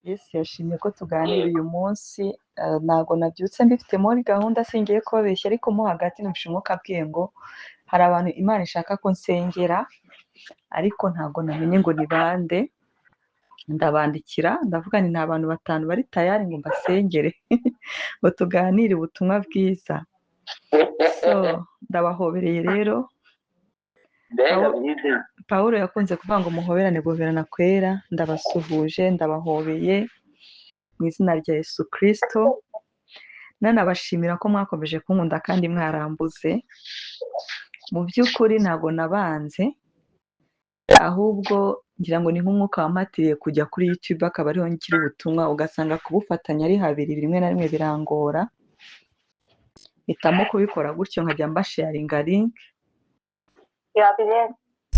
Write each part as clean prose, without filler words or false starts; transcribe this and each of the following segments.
Yesu yashimye ko tuganira uyu munsi. Ntabwo nabyutse mbifite muri gahunda, singiye kubabeshya, ariko mo hagati numvise Umwuka abwiye ngo hari abantu Imana ishaka ko nsengera, ariko ntabwo namenye ngo ni bande. Ndabandikira, ndavuga nti nta bantu batanu bari tayari ngo mbasengere, ngo tuganire ubutumwa bwiza. So ndabahobereye rero. Mbega byiza! Pawulo yakunze kuvuga ngo muhoberane guhoberana kwera. Ndabasuhuje, ndabahobeye mu izina rya Yesu Kirisito, nanabashimira ko mwakomeje kunkunda kandi mwarambuze. Mu by'ukuri ntabwo nabanze, ahubwo ngira ngo ni nk'umwuka wampatiriye kujya kuri YouTube, akaba ariho ngira ubutumwa, ugasanga kubufatanya ari habiri rimwe na rimwe birangora, mpitamo kubikora gutyo nkajya mbasharinga link.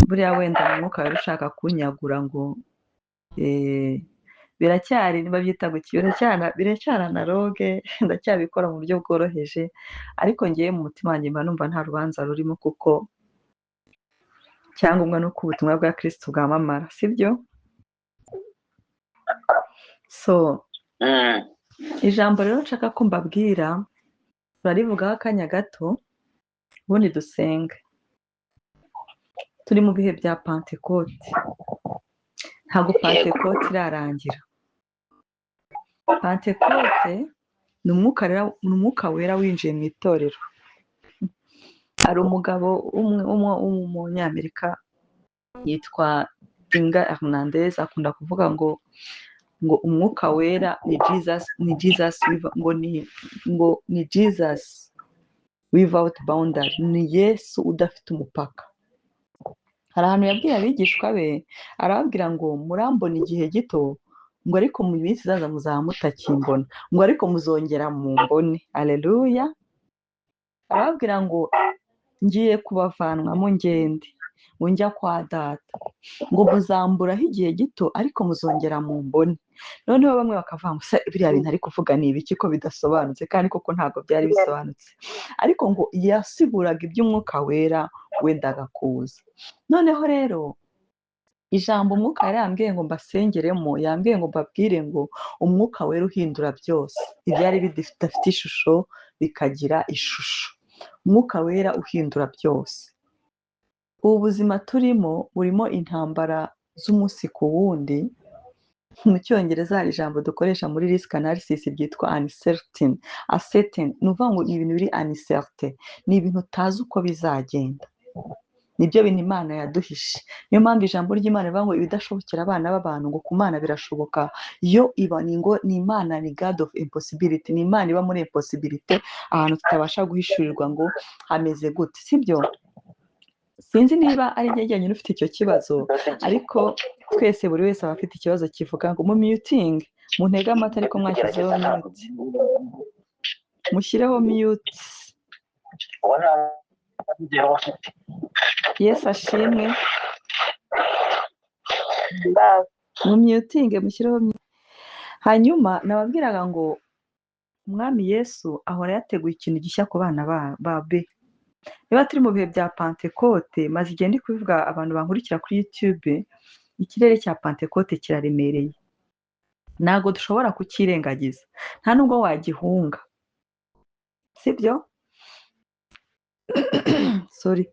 Buriya wenda mu mwuka wari ushaka kunyagura ngo biracyari, babyita ngo iki, biracyari analogue, ndacyabikora mu buryo bworoheje, ariko ngewe mu mutima wanjye mba numva nta rubanza rurimo, kuko icyangombwa ni uko ubutumwa bwa Kristo bwamamara, sibyo? So ijambo rero nshaka ko mbabwira, turarivugaho akanya gato, ubundi dusenge. Turi mu bihe bya Pantekote, ntabwo Pantekote irarangira. Pantekote ni umwuka rero, ni Umwuka Wera winjiye mu itorero. Hari umugabo umwe w'umunyamerika yitwa Inga Hernandez, akunda kuvuga ngo Umwuka Wera ni Jesus, ni Jesus ngo ni Jesus without boundary, ni Yesu udafite umupaka. Hari ahantu yabwiye abigishwa be, arababwira ngo murambona igihe gito, ngo ariko mu minsi izaza muzaba mutakimbona, ngo ariko muzongera mumbone. Aleluya! Arababwira ngo ngiye kubavanwamo ngende, ngo njya kwa Data, ngo muzamburaho igihe gito, ariko muzongera mumbone. Noneho bamwe bakavuga ngo se biriya bintu ari kuvuga ni ibiki ko bidasobanutse? Kandi koko ntabwo byari bisobanutse, ariko ngo yasiguraga iby'Umwuka Wera wendaga kuza. Noneho rero ijambo Umwuka yari yambwiye ngo mbasengeremo, yambwiye ngo mbabwire ngo Umwuka Wera uhindura byose, ibyari bidafite ishusho bikagira ishusho. Umwuka Wera uhindura byose. Ubu buzima turimo burimo intambara z'umunsi ku wundi. Mu Cyongereza hari ijambo dukoresha muri risk analysis ryitwa uncertain. Uncertain ni ukuvuga ngo ni ibintu biri uncertain, ni ibintu utazi uko bizagenda, nibyo bintu Imana yaduhishe. Niyo mpamvu ijambo ry'Imana rivuga ngo ibidashobokera abana b'abantu, ngo ku Mana birashoboka. Yo iba ni ngo ni Imana, ni God of impossibility, ni Imana iba muri impossibility, ahantu tutabasha guhishurirwa ngo hameze gute, sibyo? Sinzi niba ari njye jyenyine ufite icyo kibazo, ariko twese, buri wese aba afite ikibazo kivuga ngo mu muting, muntege amatwi, ariko mwashyizeho mute, mushyireho mute. Ubona igihe bafite. Yesu ashimwe! Mu mutinge, mushyireho mute. Hanyuma nababwiraga ngo Umwami Yesu ahora yateguye ikintu gishya ku bana ba be. Niba turi mu bihe bya Pantekote, maze igihe ndi kubivuga, abantu bankurikira kuri YouTube, ikirere cya Pantekote kiraremereye, ntabwo dushobora kucyirengagiza, nta nubwo wagihunga, sibyo? Sorry,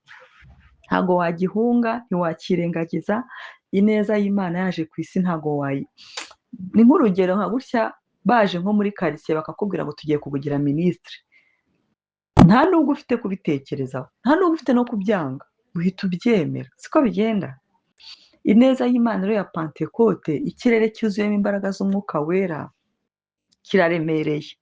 ntabwo wagihunga, ntiwakirengagiza. Ineza y'Imana yaje ku isi, ntabwo wayi, ni nk'urugero nka gutya baje nko muri karitsiye bakakubwira ngo tugiye kukugira minisitiri, nta nubwo ufite kubitekerezaho, nta nubwo ufite no kubyanga, uhita ubyemera. Siko bigenda? Ineza y'Imana rero ya Pantekote, ikirere cyuzuyemo imbaraga z'Umwuka Wera kiraremereye.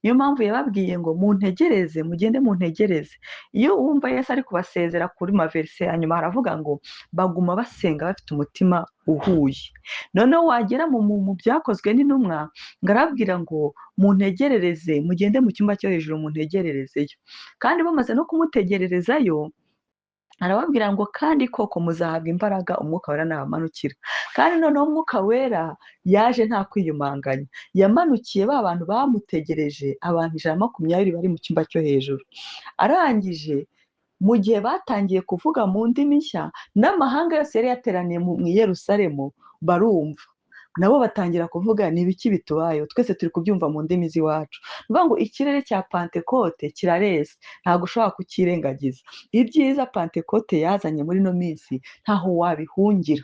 Niyo mpamvu yababwiye ngo muntegereze, mugende muntegereze. Iyo wumva Yesu ari kubasezera kuri maverse ya nyuma, haravuga ngo baguma basenga bafite umutima uhuye. Noneho wagera mu Byakozwe n'Intumwa, ngo arababwira ngo muntegerereze, mugende mu cyumba cyo hejuru muntegererezeyo. Kandi bamaze no kumutegererezayo, arababwira ngo kandi koko muzahabwa imbaraga Umwuka Wera nabamanukira. Kandi noneho Umwuka Wera yaje nta kwiyumanganya, yamanukiye ba bantu bamutegereje, abantu 120 bari mu cyumba cyo hejuru. Arangije, mu gihe batangiye kuvuga mu ndimi nshya, n'amahanga yose yari yateraniye mu i Yerusalemu barumva. Nabo batangira kuvuga: "Ni ibiki bitubayeho?" Twese turi kubyumva mu ndimi z'iwacu. Ni ukuvuga ngo ikirere cya Pantekote kirareze, ntabwo ushobora kucyirengagiza. Ibyiza Pantekote yazanye muri ino minsi ntaho wabihungira.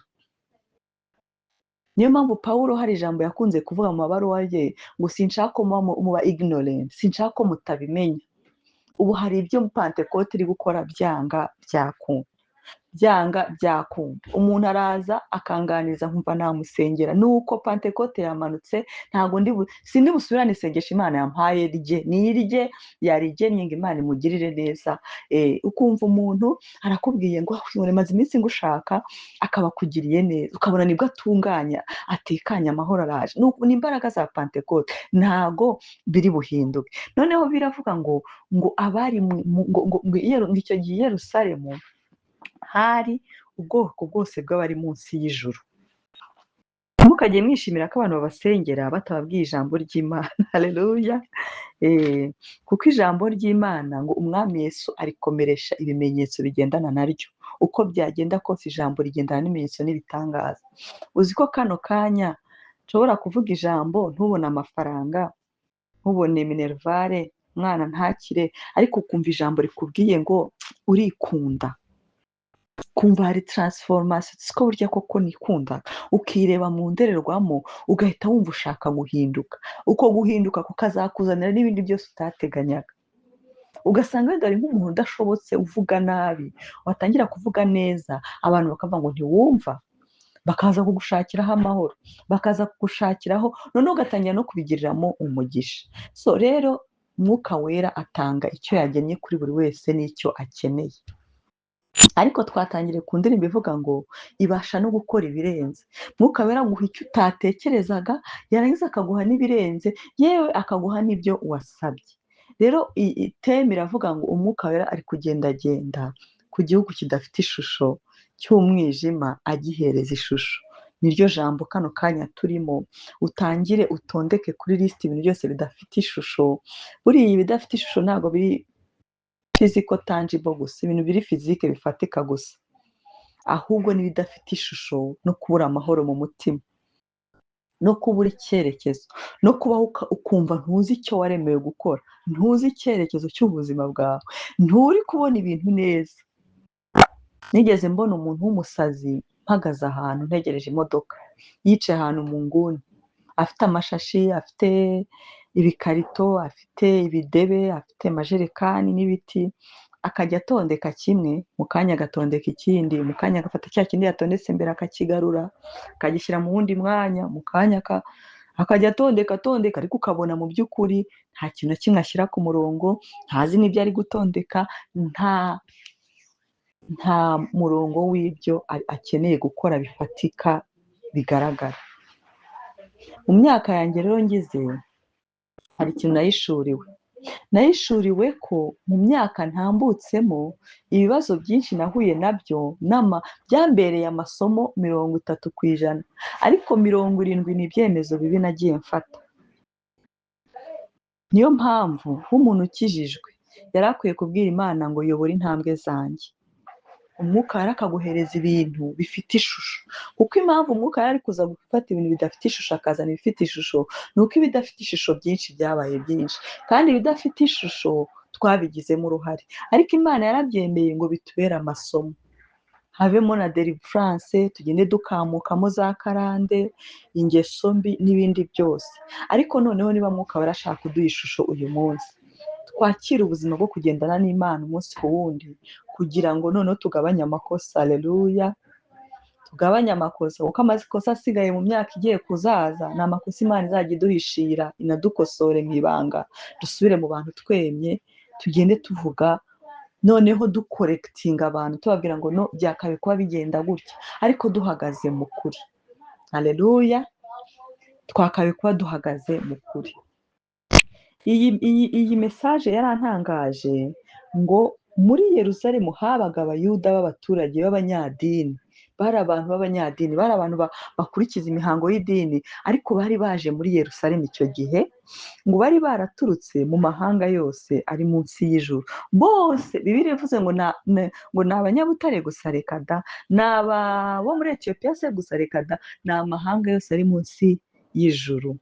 Niyo mpamvu Pawulo hari ijambo yakunze kuvuga mu mabaruwa ye ngo: "Sinshaka ko muba ignorant, sinshaka ko mutabimenya." Ubu hari ibyo Pantekote iri gukora byanga byakunda, byanga byakunda. Umuntu araza akanganiriza nkumva namusengera, nuko Pantekote yamanutse, ntabwo ndi sindi busubirane isengesho Imana yampaye rye, ni irye yarigennye ngo Imana imugirire neza. Ukumva umuntu arakubwiye ngo: "Ah, maze iminsi ngushaka," akaba akugiriye neza, ukabona nibwo atunganya, atekanye, amahoro araje. Ni imbaraga za Pantekote, ntago biri buhinduke. Noneho biravuga ngo abari mu, ngo, ngo, ngo, ngo icyo gihe i Yerusalemu hari ubwoko bwose bw'abari munsi y'ijuru. Ntimukajye mwishimira ko abantu babasengera batababwiye ijambo ry'Imana. Haleluya. Kuko ijambo ry'Imana ngo Umwami Yesu arikomeresha ibimenyetso bigendana naryo. Uko byagenda kose ijambo rigendana n'ibimenyetso n'ibitangaza. Uzi ko kano kanya nshobora kuvuga ijambo ntubone amafaranga, ntubone minerval, umwana ntakire, ariko ukumva ijambo rikubwiye ngo urikunda, kumva hari transformation, siko burya koko nikunda, ukireba mu ndorerwamo ugahita wumva ushaka guhinduka. Uko guhinduka kukazakuzanira n'ibindi byose utateganyaga. Ugasanga wenda ari nk'umuntu udashobotse uvuga nabi, watangira kuvuga neza abantu bakavuga ngo ntiwumva, bakaza kugushakiraho amahoro, bakaza kugushakiraho, noneho ugatangira no kubigiriramo umugisha. So rero Mwuka Wera atanga icyo yagennye kuri buri wese n'icyo akeneye. Ariko twatangiriye ku ndirimbo ivuga ngo ibasha no gukora ibirenze. Mwuka Wera aguha icyo utatekerezaga, yarangiza akaguha n'ibirenze, yewe akaguha n'ibyo wasabye. Rero iyi theme iravuga ngo Umwuka Wera ari kugendagenda ku gihugu kidafite ishusho cy'umwijima, agihereza ishusho. Niryo jambo kano kanya turimo. Utangire utondeke kuri lisiti ibintu byose bidafite ishusho. Buriya ibidafite ishusho ntabwo biri physical tangible gusa, ibintu biri physique bifatika gusa, ahubwo n'ibidafite ishusho, no kubura amahoro mu mutima, no kubura icyerekezo, no kubaho ukumva ntuzi icyo waremewe gukora, ntuzi icyerekezo cy'ubuzima bwawe, nturi kubona ibintu neza. Nigeze mbona umuntu w'umusazi mpagaze ahantu ntegereje imodoka, yicaye ahantu mu nguni, afite amashashi, afite ibikarito, afite ibidebe, afite amajerekani n'ibiti, akajya atondeka kimwe, mu kanya agatondeka ikindi, mu kanya agafata cya kindi yatondetse mbere akakigarura, akagishyira mu wundi mwanya, mu kanya akajya atondeka atondeka, ariko ukabona mu by'ukuri nta kintu na kimwe ashyira ku murongo, ntazi n'ibyo ari gutondeka, nta murongo w'ibyo akeneye gukora bifatika bigaragara. Mu myaka yanjye rero ngize, hari ikintu nahishuriwe. Nahishuriwe ko mu myaka ntambutsemo, ibibazo byinshi nahuye nabyo byambereye amasomo 30%, ariko 70 ni ibyemezo bibi nagiye mfata. Niyo mpamvu nk'umuntu ukijijwe yari akwiye kubwira Imana ngo yobore intambwe zanjye. Umwuka yari akaguhereza ibintu bifite ishusho, kuko impamvu umwuka yari ari kuza gufata ibintu bidafite ishusho akazana ibifite ishusho, ni uko ibidafite ishusho byinshi byabaye byinshi, kandi ibidafite ishusho twabigizemo uruhare, ariko Imana yarabyemeye ngo bitubere amasomo, habemo na deliverance, tugende dukamukamo za karande, ingeso mbi n'ibindi byose. Ariko noneho niba Mwuka Wera ashaka kuduha ishusho uyu munsi, twakire ubuzima bwo kugendana n'Imana umunsi ku wundi, kugira ngo noneho tugabanye amakosa. Haleluya, tugabanye amakosa, kuko amakosa asigaye mu myaka igiye kuzaza ni amakosa Imana izajya iduhishira, inadukosore mu ibanga, dusubire mu bantu twemye, tugende tuvuga noneho ducorrectinga abantu, tubabwira ngo no byakabaye kuba bigenda gutya, ariko duhagaze mu kuri. Haleluya, twakabaye kuba duhagaze mu kuri. Iyi message yarantangaje ngo muri Yerusalemu habaga Abayuda b'abaturage b'abanyadini. Bari abantu b'abanyadini, bari abantu bakurikiza imihango y'idini, ariko bari baje muri Yerusalemu icyo gihe, ngo bari baraturutse mu mahanga yose ari munsi y'ijuru. Bose, Bibiliya ivuze ngo ngo ni abanyabutare gusa, reka da, ni aba bo muri Etiyopiya se gusa, reka da, ni amahanga yose ari munsi y'ijuru.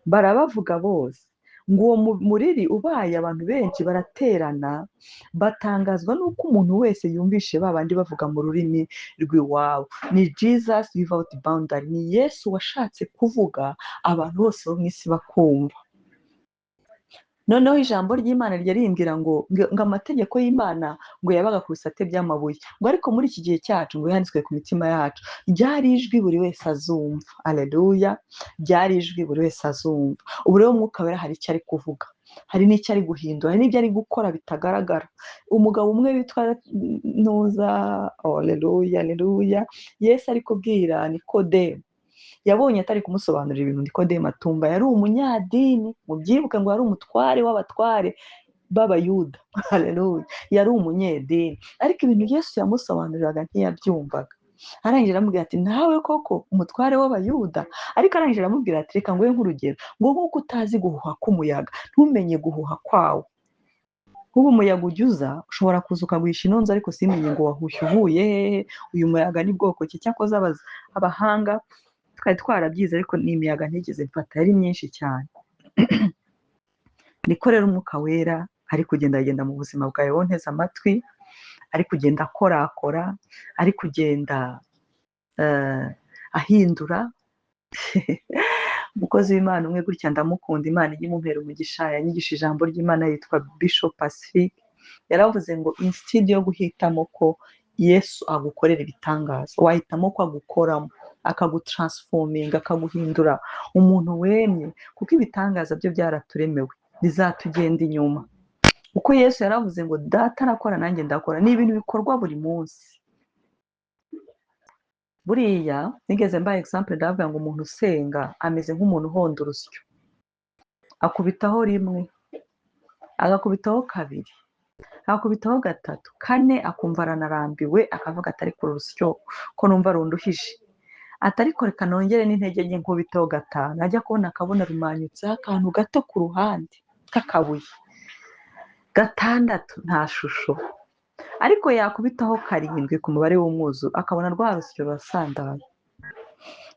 Barabavuga bose. Ngo uwo muriri ubaye, abantu benshi baraterana, batangazwa n'uko umuntu wese yumvishe ba bandi bavuga mu rurimi rw'iwabo. Ni Jesus without boundary, ni Yesu washatse kuvuga abantu bose bo mu isi bakumva. Noneho ijambo ry'Imana ryari rimbwira ngo amategeko y'Imana ngo yabaga ku bisate by'amabuye, ngo ariko muri iki gihe cyacu ngo yanditswe ku mitima yacu. Ryari ijwi buri wese azumva. Aleluya, ryari ijwi buri wese azumva. Ubu rero Umwuka Wera hari icyo ari kuvuga, hari n'icyo ari guhindura, hari n'ibyo ari gukora bitagaragara. Umugabo umwe witwa Ntuza, aleluya, aleluya, Yesu ari kubwira Nikodemu, yabonye atari kumusobanurira ibintu Nikodemu atumva. Yari umunyadini, mubyibuke ngo yari umutware w'abatware b'Abayuda. Haleluya, yari umunyedini, ariko ibintu Yesu yamusobanuriraga ntiyabyumvaga. Arangije aramubwira ati nawe koko umutware w'Abayuda? Ariko arangije aramubwira ati reka nguhe nk'urugero, ngo nk'uko utazi guhuha k'umuyaga ntumenye guhuha kwawo. Nk'ubu umuyaga ujya uza, ushobora kuza ukaguhisha inonzi, ariko simenye ngo wahushye uvuye hehe, uyu muyaga ni bwoko ki. Cyakoze abahanga twari twarabyize, ariko ni imiyaga ntigeze mfata, yari myinshi cyane. Niko rero Umwuka Wera ari kugendagenda mu buzima bwawe, wowe unteze amatwi, ari kugenda akorakora, ari kugenda ahindura. Umukozi w'Imana umwe gutya ndamukunda, Imana ijye imumpera umugisha, yanyigisha ijambo ry'Imana, yitwa Bishop Pacifique. Yaravuze ngo instead yo guhitamo ko Yesu agukorera ibitangaza, wahitamo ko agukoramo, akagutransforminga, akaguhindura umuntu wemye, kuko ibitangaza byo byaraturemewe, bizatugenda inyuma. Kuko Yesu yaravuze ngo data arakora nanjye ndakora, ni ibintu bikorwa buri munsi. Buriya nigeze mbaha example, ndavuga ngo umuntu usenga ameze nk'umuntu uhonda urusyo, akubitaho rimwe, agakubitaho kabiri, agakubitaho gatatu, kane, akumva aranarambiwe, akavuga ati ariko uru rusyo ko numva runduhije, ati ariko reka nongere n'intege nke nkubiteho gatanu. Ajya kubona akabona rumanyutseho akantu gato ku ruhande k'akabuye. Gatandatu nta shusho, ariko yakubitaho karindwi ku mubare w'umwuzuro akabona rwa rusyo rurasandaye.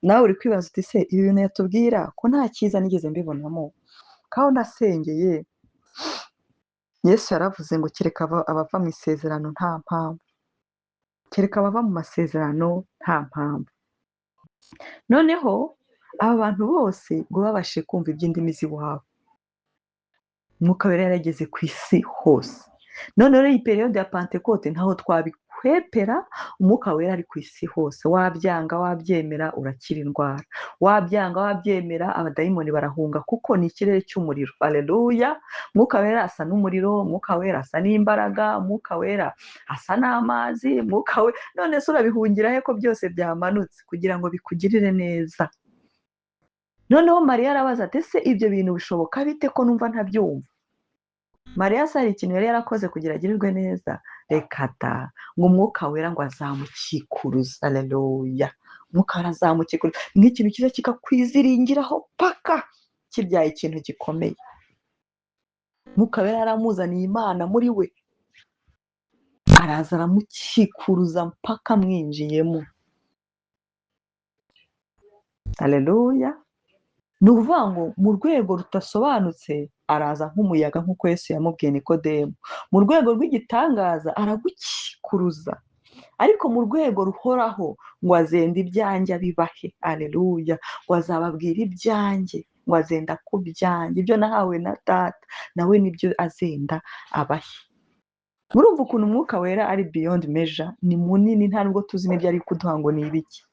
Nawe uri kwibaza uti se ibi bintu yatubwira ko nta cyiza nigeze mbibonamo, kaho nasengeye. Yesu yaravuze ngo kereka abava mu isezerano nta mpamvu, kereka abava mu masezerano nta mpamvu. Noneho aba bantu bose ngo babashe kumva iby'indimi z'iwabo, Umwuka Wera yarageze ku isi hose. Noneho iyi periyode ya Pantekote ntaho twabikwepera, Umwuka Wera ari ku isi hose. Wabyanga wabyemera urakira indwara, wabyanga wabyemera abadayimoni barahunga, kuko ni ikirere cy'umuriro. Haleluya! Umwuka Wera asa n'umuriro, Umwuka Wera asa n'imbaraga, Umwuka Wera asa n'amazi, Umwuka Wera. None se urabihungira he ko byose byamanutse kugira ngo bikugirire neza? Noneho Mariya arabaza ati ese ibyo bintu bishoboka bite ko numva ntabyumva? Mariya se hari ikintu yari yarakoze kugira agirirwe neza? Reka da, ngo Umwuka Wera ngo azamukikuruza. Haleluya! Umwuka Wera azamukikuruza, nk'ikintu cyiza kikakwiziringiraho paka kibyaye ikintu gikomeye. Umwuka Wera yaramuzaniye Imana muri we, araza aramukikuruza mpaka amwinjiyemo. Haleluya! Ni ukuvuga ngo mu rwego rudasobanutse araza nk'umuyaga, nk'uko Yesu yamubwiye Nikodemu. Mu rwego rw'igitangaza aragukikuruza, ariko mu rwego ruhoraho ngo azenda ibyanjye abibahe. Haleluya! Ngo azababwira ibyanjye, ngo azenda ku byanjye, ibyo nahawe na data nawe nibyo azenda abahe. Murumva ukuntu Umwuka Wera ari beyond measure, ni munini, nta nubwo tuzi n'ibyo ari kuduha ngo ni ibiki.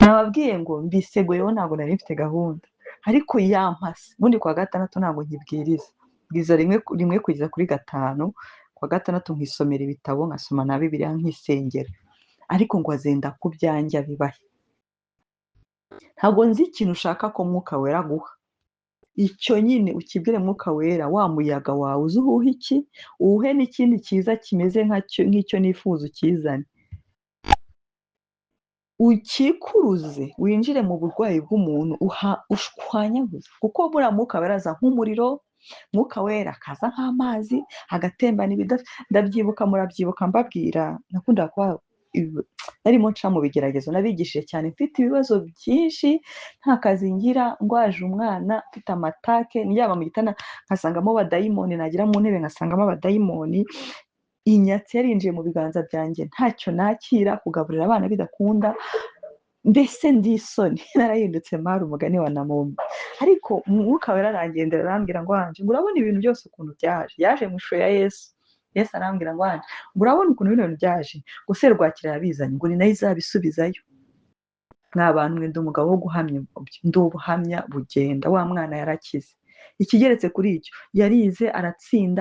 Nababwiye ngo mbiseguyeho, ntabwo nari mfite gahunda, ariko yampase. Ubundi kuwa gatandatu ntabwo nkibwiriza, mbwiriza rimwe kugeza kuri gatanu, kuwa gatandatu nkisomera ibitabo, nkasoma na Bibiliya, nkisengera, ariko ngo azenda ku byanjye abibahe. Ntabwo nzi ikintu ushaka ko Mwuka Wera aguha, icyo nyine ukibwire Mwuka Wera, wa muyaga wawe uzi uhuha iki, uwuhe n'ikindi cyiza kimeze nk'icyo nifuza ukizane. Ukikuruze winjire mu burwayi bw'umuntu ushwanyaguze, kuko buriya mwuka wera aza nk'umuriro, mwuka wera akaza nk'amazi agatembana ibidafi. Ndabyibuka, murabyibuka mbabwira, nakundaga kuba narimo nca mu bigeragezo, nabigishije cyane, mfite ibibazo byinshi, nta kazi ngira, ndwaje umwana, mfite amatake, ndyama mu gitanda nkasangamo abadayimoni, nagera mu ntebe nkasangamo abadayimoni, inyatsi yarinjiye mu biganza byanjye, ntacyo nakira, kugaburira abana bidakunda, mbese ndi isoni, narahindutse mari umugani wa Nawomi. Ariko umwuka wera arangendera arambwira ngo Ange, ngo urabona ibintu byose ukuntu byaje, yaje mu ishusho ya Yesu. Yesu arambwira ngo Ange, ngo urabona ukuntu bino bintu byaje, ngo serwakira yabizanye, ngo ni nayo izabisubizayo. Mwa bantu mwe, ndi umugabo wo guhamya, ndi ubuhamya bugenda, wa mwana yarakize. Ikigeretse kuri icyo, yarize aratsinda,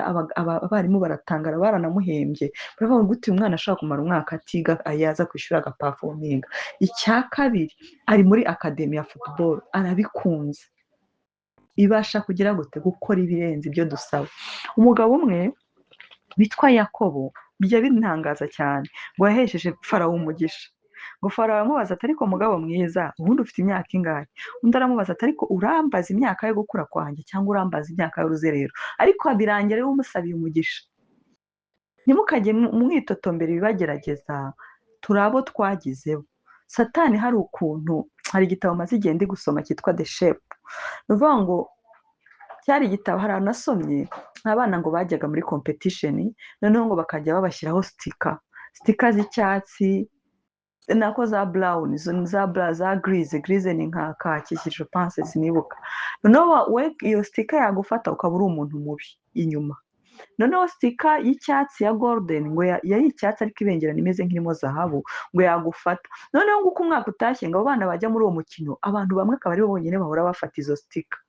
abarimu baratangara, baranamuhembye. Baravuga ngo gute uyu mwana ashobora kumara umwaka atiga, yaza kwishyura agapafominga. Icya kabiri, ari muri akademi ya football, arabikunze. Ibasha kugira gute? Gukora ibirenze ibyo dusaba. Umugabo umwe witwa Yakobo, bijya bintangaza cyane, ngo yahesheje Farawo umugisha. Ngo Farawo aramubaza ati ariko mugabo mwiza, ubundi ufite imyaka ingahe? Undi aramubaza ati ariko urambaza imyaka yo gukura kwanjye cyangwa urambaza imyaka y'uruzerero? Ariko birangira ariwe umusabiye umugisha. Ntimukajye mwitotombera ibibagerageza, turi abo twagizeho. Satani hari ukuntu, hari igitabo maze igihe ndi gusoma cyitwa The Shape. Ni ukuvuga ngo cyari igitabo hari ahantu nasomye, abana ngo bajyaga muri competition, noneho ngo bakajya babashyiraho sticker, sticker z'icyatsi, nako za brown, izo ni za bra, za grise, grise ni nka kaki, je pense, sinibuka. Noneho we iyo sticker yagufata ukaba uri umuntu mubi inyuma. Noneho sticker y'icyatsi ya golden, ngo yari icyatsi ariko ibengerana imeze nk'irimo zahabu, ngo yagufata. Noneho ngo uko umwaka utashye, ngo abo bana bajya muri uwo mukino, abantu bamwe akaba aribo bonyine bahora bafata izo sticker.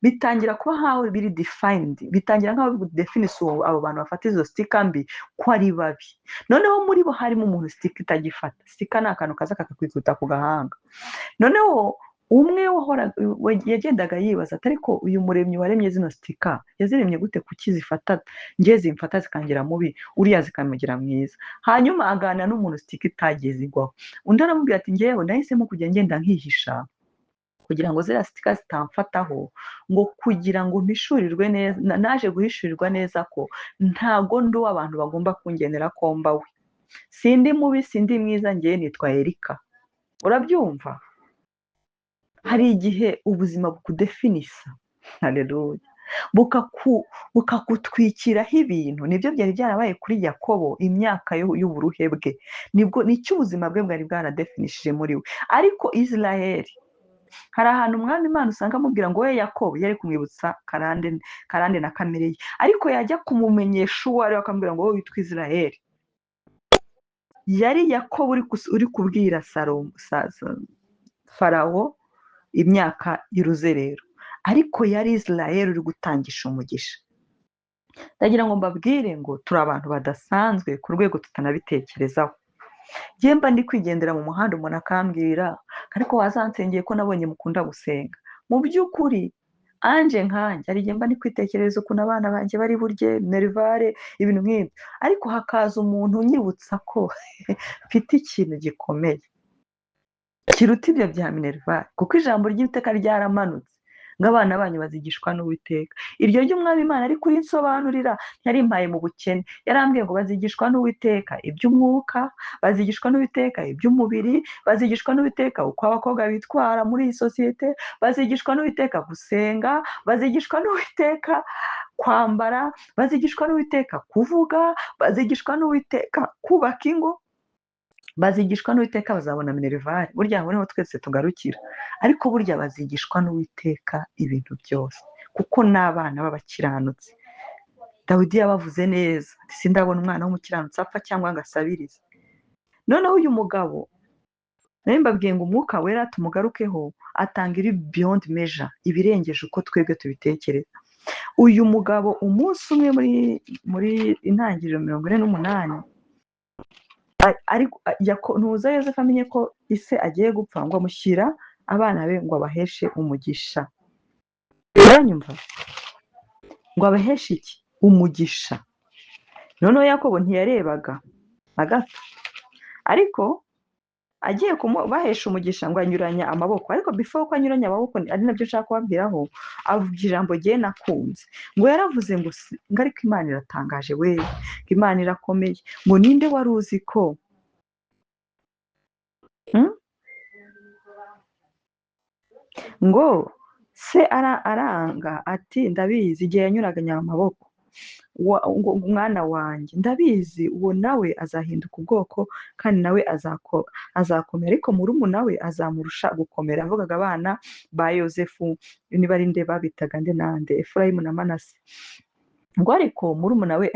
Bitangira kuba nkaho biri defined, bitangira nkaho bidefinisa abo bantu bafata izo sticker mbi ko ari babi. Noneho muri bo harimo umuntu sticker itagifata. Sticker ni akantu kaza kakakwikubita ku gahanga. Noneho umwe yagendaga yibaza ati ariko uyu muremyi waremye zino sticker yaziremye gute, kuki zifata njye zimfata zikangira mubi, uriya zikamugira mwiza? Hanyuma aganira n'umuntu sticker itagiye zigwaho. Undi aramubwira ati njyewe nahisemo kujya ngenda nkihisha kugira ngo ziriya sticker zitamfataho, ngo kugira ngo mpishurirwe neza, naje guhishurirwa neza ko ntago ndi uw'abantu bagomba kungenera ko mba we. Sindi mubi, sindi mwiza, njyewe nitwa Erika. Urabyumva? Hari igihe ubuzima bukudefinisa, haleluya, bukakutwikiraho ibintu. Nibyo byari byarabaye kuri Yakobo imyaka y'uburuhe bwe, nibwo nicyo ubuzima bwe bwari bwaradefinishije muri we. Ariko Israel, hari ahantu umwami Imana usanga amubwira ngo we Yakobo, yari kumwibutsa karande na kamere ye, ariko yajya kumumenyesha uwo ari we akamubwira ngo wowe witwa Israel. Yari Yakobo uri kubwira Farawo imyaka y'uruzerero, ariko yari Israel uri gutangisha umugisha. Ndagira ngo mbabwire ngo turi abantu badasanzwe ku rwego tutanabitekerezaho. Njye mba ndi kwigendera mu muhanda, umuntu akambwira ariko wazansengeye ko nabonye mukunda gusenga. Mu by'ukuri anje nkanjye hari igihe mba ndi kwitekerereza ukuntu abana banjye bari burye minerivare, ibintu nk'ibyo, ariko hakaza umuntu unyibutsa ko mfite ikintu gikomeye kiruta ibyo bya minerivare, kuko ijambo ry'Uwiteka ryaramanutse ngo abana banyu bazigishwa n'Uwiteka. Iryo ry'Umwami Imana ari kurinsobanurira, ntiyarimpaye mu bukene, yarambwiye ngo bazigishwa n'Uwiteka iby'umwuka, bazigishwa n'Uwiteka iby'umubiri, bazigishwa n'Uwiteka uko abakobwa bitwara muri iyi sosiyete, bazigishwa n'Uwiteka gusenga, bazigishwa n'Uwiteka kwambara, bazigishwa n'Uwiteka kuvuga, bazigishwa n'Uwiteka kubaka ingo, bazigishwa n'Uwiteka bazabona minerivare. Burya aho niho twese tugarukira, ariko burya bazigishwa n'Uwiteka ibintu byose, kuko n'abana b'abakiranutsi. Dawidi yabavuze neza ati sindabona umwana w'umukiranutsi apfa cyangwa ngo asabirize. Noneho uyu mugabo nari mbabwiye ngo umwuka wera tumugarukeho, atanga iri beyond measure, ibirengeje uko twebwe tubitekereza. Uyu mugabo umunsi umwe muri intangiriro 48, ariko ntuza Yosefu amenye ko ise agiye gupfa, ngo amushyira abana be ngo abaheshe umugisha. Uranyumva? Ngo abaheshe iki? Umugisha. Noneho Yakobo ntiyarebaga na gato, ariko Agiye bahesha umugisha ngo anyuranya amaboko, ariko before ko anyuranya amaboko ari nabyo nshaka kubabwiraho, avuga ijambo jye nakunze, ngo yaravuze ngo ngo ariko Imana iratangaje we, ngo Imana irakomeye, ngo ninde wari uzi ko ngo se aranga ati ndabizi igihe yanyuraganya amaboko ngo mwana wanjye ndabizi uwo nawe azahinduka ubwoko kandi nawe azakomera, ariko murumuna we azamurusha gukomera. Yavugaga abana ba Yosefu, niba ari nde babitaga nde nande, Efurayimu na Manase, ngo ariko murumuna we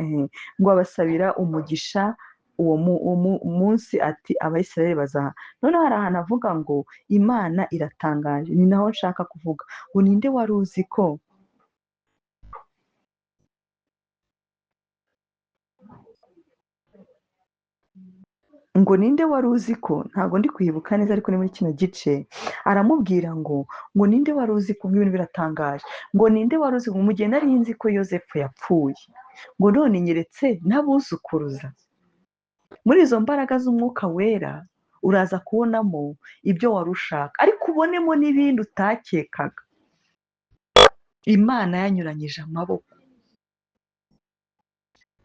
ngo abasabira umugisha uwo munsi ati Abayisiraheli bazaha. Noneho hari ahantu avuga ngo Imana iratangaje, ni naho nshaka kuvuga ngo ninde wari uzi ko ngo ninde wari uzi ko, ntabwo ndi kwibuka neza ariko ni muri kino gice, aramubwira ngo ninde wari uzi ko, ibintu biratangaje, ngo ninde wari uzi ko mu gihe nari nzi ko Yosefu yapfuye, ngo none nyeretse n'abuzukuruza. Muri izo mbaraga z'umwuka wera uraza kubonamo ibyo wari ushaka, ariko ubonemo n'ibindi utakekaga. Imana yanyuranyije amaboko.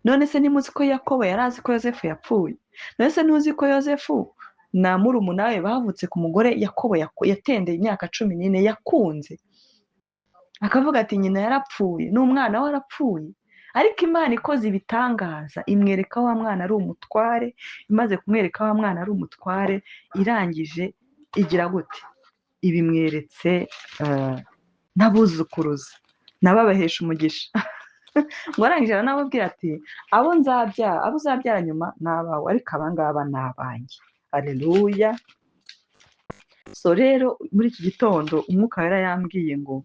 None se ntimuzi ko Yakobo yari azi ko Yosefu yapfuye? None se ntuzi ko Yosefu na murumuna we bavutse ku mugore Yakobo yatendeye imyaka 14 yakunze, akavuga ati nyina yarapfuye n'umwana we arapfuye, ariko Imana ikoze ibitangaza imwereka wa mwana ari umutware. Imaze kumwereka wa mwana ari umutware, irangije igira gute? Ibimweretse n'abuzukuruza nababahesha umugisha. Ngo arangije aranababwira ati abo nzabyara, abo uzabyara nyuma ni abawe, ariko abangaba ni abanjye. Haleluya. So rero muri iki gitondo umwuka wera yambwiye ngo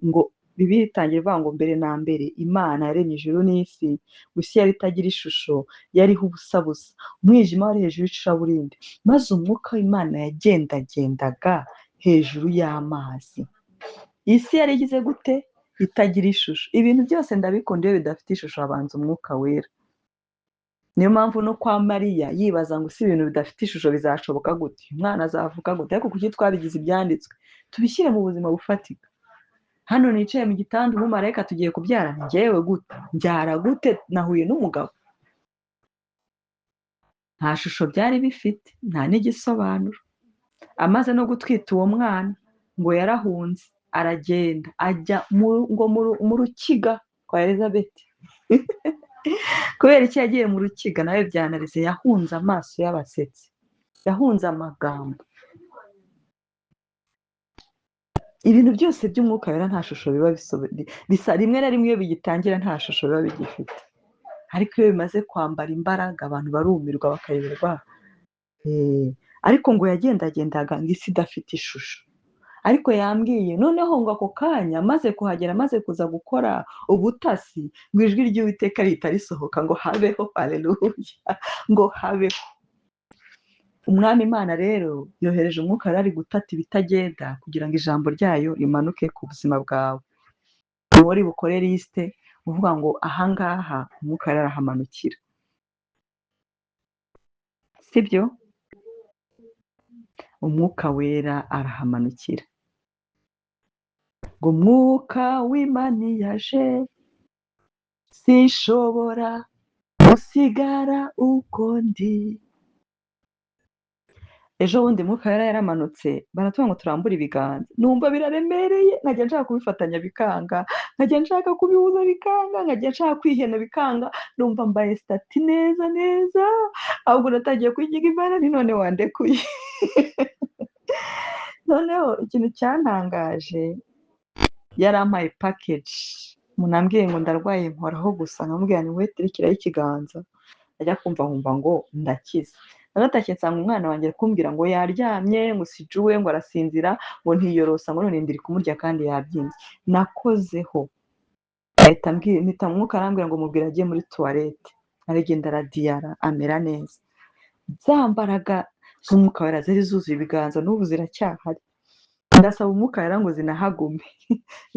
ngo Bibiliya itangira ivuga ngo mbere na mbere Imana yaremye ijuru n'isi, ngo isi yari itagira ishusho, yariho ubusa busa, umwijima wari hejuru y'icuraburindi, maze umwuka w'Imana yagendagendaga hejuru y'amazi. Isi yari igize gute? Itagira ishusho. Ibintu byose ndabikunda iyo bidafite ishusho habanza umwuka wera. Niyo mpamvu no kwa Mariya yibaza ngo si ibintu bidafite ishusho bizashoboka gute, umwana azavuka gute? Ariko kuki twabigize ibyanditswe? Tubishyire mu buzima bufatika. Hano nicaye mu gitanda umumarayika tugiye kubyara, njyewe gute? Mbyara gute? Nahuye n'umugabo. Nta shusho byari bifite, nta n'igisobanuro. Amaze no gutwita uwo mwana ngo yarahunze aragenda ajya mu rukiga kwa Elizabeth. Kubera iki yagiye mu rukiga? Nawe byanarize, yahunze amaso y'abasetsi, yahunze amagambo. Ibintu byose by'umwuka wera nta shusho biba bisa, rimwe na rimwe iyo bigitangira nta shusho biba bigifite, ariko iyo bimaze kwambara imbaraga abantu barumirwa bakayoberwa. Ariko ngo yagendagendaga ngo isi idafite ishusho. Ariko yambwiye noneho ngo ako kanya maze kuhagera, maze kuza gukora ubutasi, ngo ijwi ry'Uwiteka rihita risohoka ngo habeho. Haleluya, ngo habeho. Umwami Imana rero yohereje umwuka wera ari gutata ibitagenda kugira ngo ijambo ryayo rimanuke ku buzima bwawe. Uwo uri bukore lisite uvuga ngo ahangaha umwuka wera arahamanukira, sibyo? Umwuka wera arahamanukira. Ngo umwuka w'Imana yaje, sinshobora gusigara uko ndi. Ejo bundi mwuka wera yaramanutse, baratubwira ngo turambure ibiganza, numva biraremereye, nkajya nshaka kubifatanya bikanga, nkajya nshaka kubihuza bikanga, nkajya nshaka kwihena bikanga, numva mbaye stati neza neza, ahubwo natangiye kwigiga Imana ni none wandekuye. Noneho ikintu cyantangaje, yarampaye package, umuntu ambwiye ngo ndarwaye nkoraho gusa, nkamubwira nti we terekeraho ikiganza, ajya kumva nkumva ngo ndakize. Naratashye nsanga umwana wanjye ari kumbwira ngo yaryamye, ngo sijuwe, ngo arasinzira, ngo ntiyorosa, ngo none ndiri kumurya kandi yabyimbye. Nakozeho ahita ambwira, mpita mwuka arambwira ngo mubwire ajye muri toilette, aragenda aradiyara amera neza. Za mbaraga z'umwuka wera zari zuzuye ibiganza n'ubu ziracyahari. Ndasaba umwuka wera ngo zinahagume,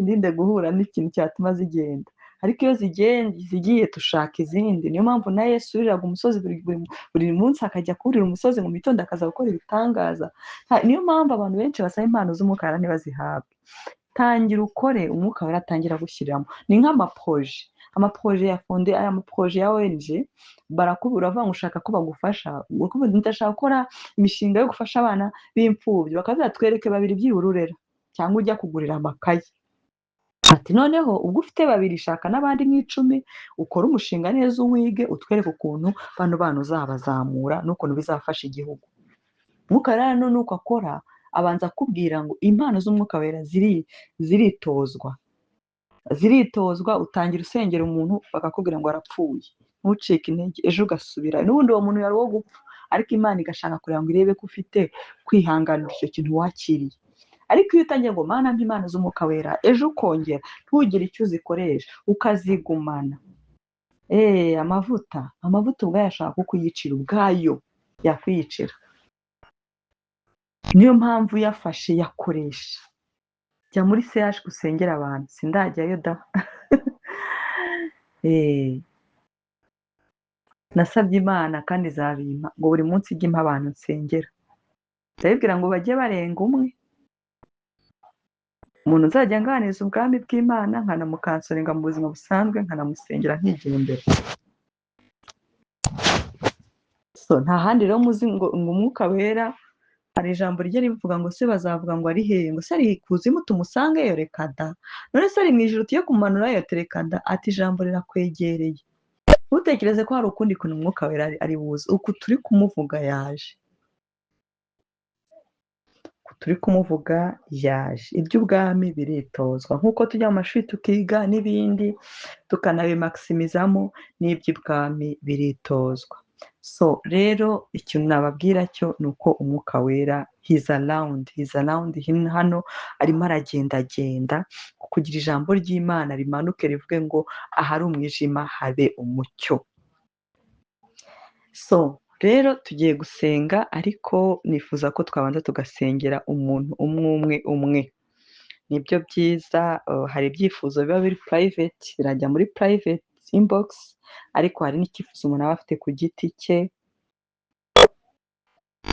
ndinde guhura n'ikintu cyatuma zigenda. Ariko iyo zigiye dushaka izindi. Niyo mpamvu na Yesu yuriraga umusozi buri munsi, akajya kurira umusozi mu mitondo akaza gukora ibitangaza. Niyo mpamvu abantu benshi basaba impano z'umwuka wera ntibazihabwe. Tangira ukore, umwuka wera atangira gushyiriramo. Ni nk'amaproje, amaproje ya fonde, aya maproje ya ONG, barakubura bavuga ngo ushaka ko bagufasha, ndashaka gukora imishinga yo gufasha abana b'imfubyi, bakavuga twereke babiri byibura urera cyangwa ujya kugurira amakaye. Ati noneho ubwo ufite babiri shaka n'abandi nk'icumi, ukore umushinga neza uwige, utwereke ukuntu bano bana uzabazamura n'ukuntu bizafasha igihugu. Umwuka wera rero nuko akora, abanza akubwira ngo impano z'umwuka wera ziritozwa. Ziritozwa, utangira usengera umuntu bakakubwira ngo arapfuye, ntucike intege, ejo ugasubira, n'ubundi uwo muntu yari uwo gupfa, ariko Imana igashaka kugira ngo irebe ko ufite kwihanganira icyo kintu wakiriye. Ariko iyo utangiye ngo Mana mpa impano z'umwuka wera, ejo ukongera ntugire icyo uzikoresha, ukazigumana. Amavuta ubwayo ashaka kukuyicira, ubwayo yakwiyicira. Niyo mpamvu uyafashe yakoresha. Jya muri CH usengera abantu, sindajyayo da. Nasabye Imana kandi izabimpa, ngo buri munsi ijye impa abantu nsengera. Ndabibwira ngo bajye barenga umwe. Umuntu nzajya nganiriza ubwami bw'Imana, nkanamukansoringa mu buzima busanzwe, nkanamusengera nkigendera. So nta handi rero muzi ngo umwuka wera, hari ijambo rijya rivuga ngo se bazavuga ngo ari hehe, ngo se ari ikuzimu tumusangeyo, reka da. None se ari mu ijuru tuye kumanurayo, reka da. Ati ijambo rirakwegereye. Ntutekereze ko hari ukundi kuntu umwuka wera ari buze. Uku turi kumuvuga yaje. Uku turi kumuvuga yaje. Iby'ubwami biritozwa. Nk'uko tujya mu mashuri tukiga n'ibindi, tukanabimaximizamo, n'iby'ubwami biritozwa. So rero ikintu nababwira cyo ni uko umwuka wera he's around, he's around hano arimo aragendagenda kugira ijambo ry'Imana rimanuke rivuge ngo ahari umwijima habe umucyo. So rero tugiye gusenga, ariko nifuza ko twabanza tugasengera umuntu umwe umwe umwe. Nibyo byiza, hari ibyifuzo biba biri private, birajya muri private inbox, ariko hari n'icyifuzo umuntu aba afite ku giti cye,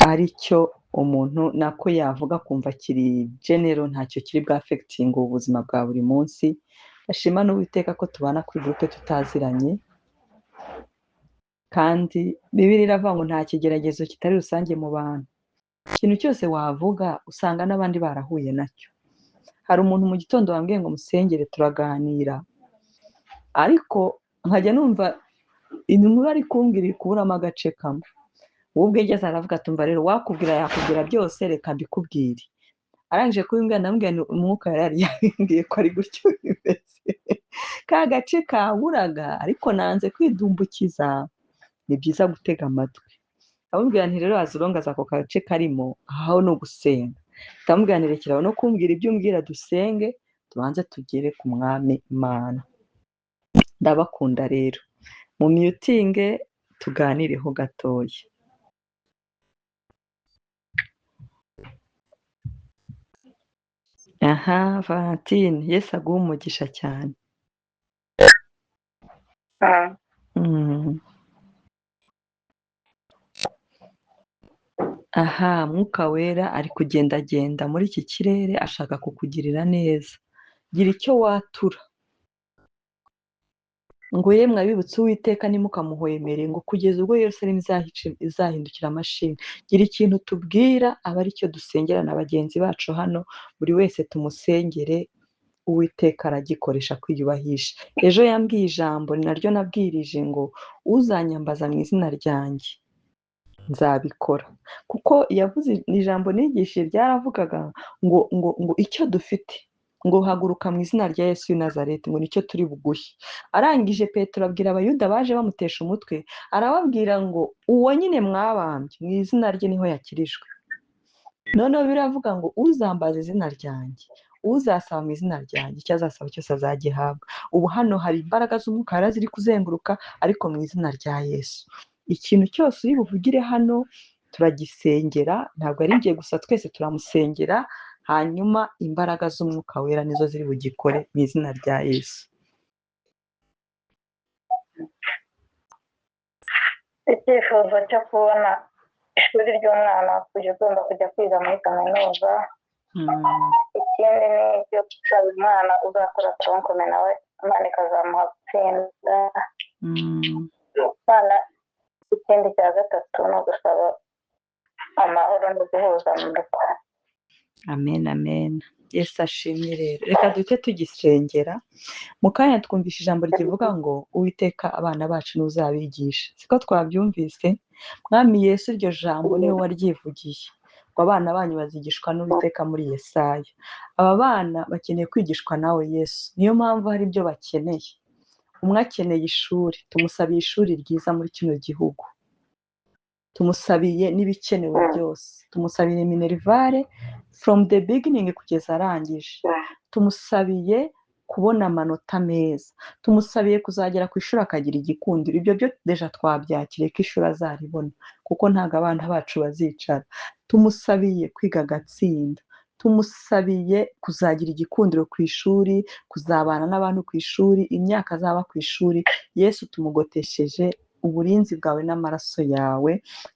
aricyo umuntu nako yavuga kumva kiri general, ntacyo kiri bwa affecting ubuzima bwa buri munsi. Ndashima n'Uwiteka ko tubana kuri groupe tutaziranye, kandi Bibiliya iravuga ngo nta kigeragezo kitari rusange mu bantu. Ikintu cyose wavuga usanga n'abandi barahuye nacyo. Hari umuntu mu gitondo wambwiye ngo musengere, turaganira, ariko nkajya numva inkuru ari kumbwira iri kuburamo agace kamwe. Wowe ubwe ageze aravuga ati umva rero wakubwira yakubwira byose, reka mbikubwire. Arangije kubimbwira ndamubwira nti umwuka yari yabimbwiye ko ari gutyo bimeze. Ka gace kaburaga ariko nanze kwidumbukiza, ni byiza gutega amatwi. Ndamubwira nti rero azirongaza ako gace karimo, aho ni ugusenga. Ndamubwira nti rekeraho no kumbwira ibyo umbwira, dusenge tubanze tugere ku mwami Imana. Ndabakunda rero, mu mutinge tuganireho gatoya. Aha Valentine, Yesu aguhe umugisha cyane. Aha Mwuka Wera ari kugendagenda muri iki kirere ashaka kukugirira neza. Gira icyo watura. Ngo yemwe abibutse Uwiteka ntimukamuhwemere, ngo kugeza ubwo Yerusalemu izahindukira amashimwe. Gira ikintu tubwira aba aricyo dusengera na bagenzi bacu hano, buri wese tumusengere, Uwiteka aragikoresha kwiyubahisha. Ejo yambwiye ijambo ni naryo nabwirije ngo uzanyambaza mu izina ryanjye nzabikora, kuko yavuze ijambo nigishije ryaravugaga ngo ngo ngo icyo dufite ngo haguruka mu izina rya Yesu w'i Nazareti, ngo nicyo turi buguhe. Arangije Petero abwira Abayuda baje bamutesha umutwe, arababwira ngo uwo nyine mwabambye mu izina rye niho yakirijwe. Noneho biravuga ngo uzambaza izina ryanjye, uzasaba mu izina ryanjye, icyo azasaba cyose azagihabwa. Ubu hano hari imbaraga z'umwuka wera ziri kuzenguruka, ariko mu izina rya Yesu. Ikintu cyose uri buvugire hano turagisengera, ntabwo ari njye gusa, twese turamusengera, hanyuma imbaraga z'umwuka wera nizo ziri bugikore mu izina rya Yesu. Icyifuzo cyo kubona ishuri ry'umwana kujya ugomba kujya kwiga muri kaminuza. Ikindi ni icyo gusaba umwana uzakora tronc commun, nawe Imana ikazamuha gutsinda. Imana, ikindi cya gatatu ni ugusaba amahoro no guhuza mu rugo. Amen, amen. Yesu ashimwe. Rero reka duhite tugisengera mu kanya. Twumvishe ijambo rivuga ngo Uwiteka abana bacu ntuzabigisha, siko twabyumvise? Mwami Yesu, iryo jambo niwe waryivugiye ngo abana banyu bazigishwa n'Uwiteka muri Yesaya. Aba bana bakeneye kwigishwa nawe Yesu, niyo mpamvu hari ibyo bakeneye. Umwe akeneye ishuri, tumusabiye ishuri ryiza muri kino gihugu, tumusabiye n'ibikenewe byose, tumusabiye minerval from the beginning kugeza arangije, tumusabiye kubona amanota meza, tumusabiye kuzagera ku ishuri akagira igikundiro. Ibyo byo déjà twabyakiriye ko ishuri azaribona, kuko ntabwo abana bacu bazicara. Tumusabiye kwiga agatsinda, tumusabiye kuzagira igikundiro ku ishuri, kuzabana n'abantu ku ishuri, imyaka azaba ku ishuri. Yesu, tumugotesheje uburinzi bwawe n'amaraso yawe,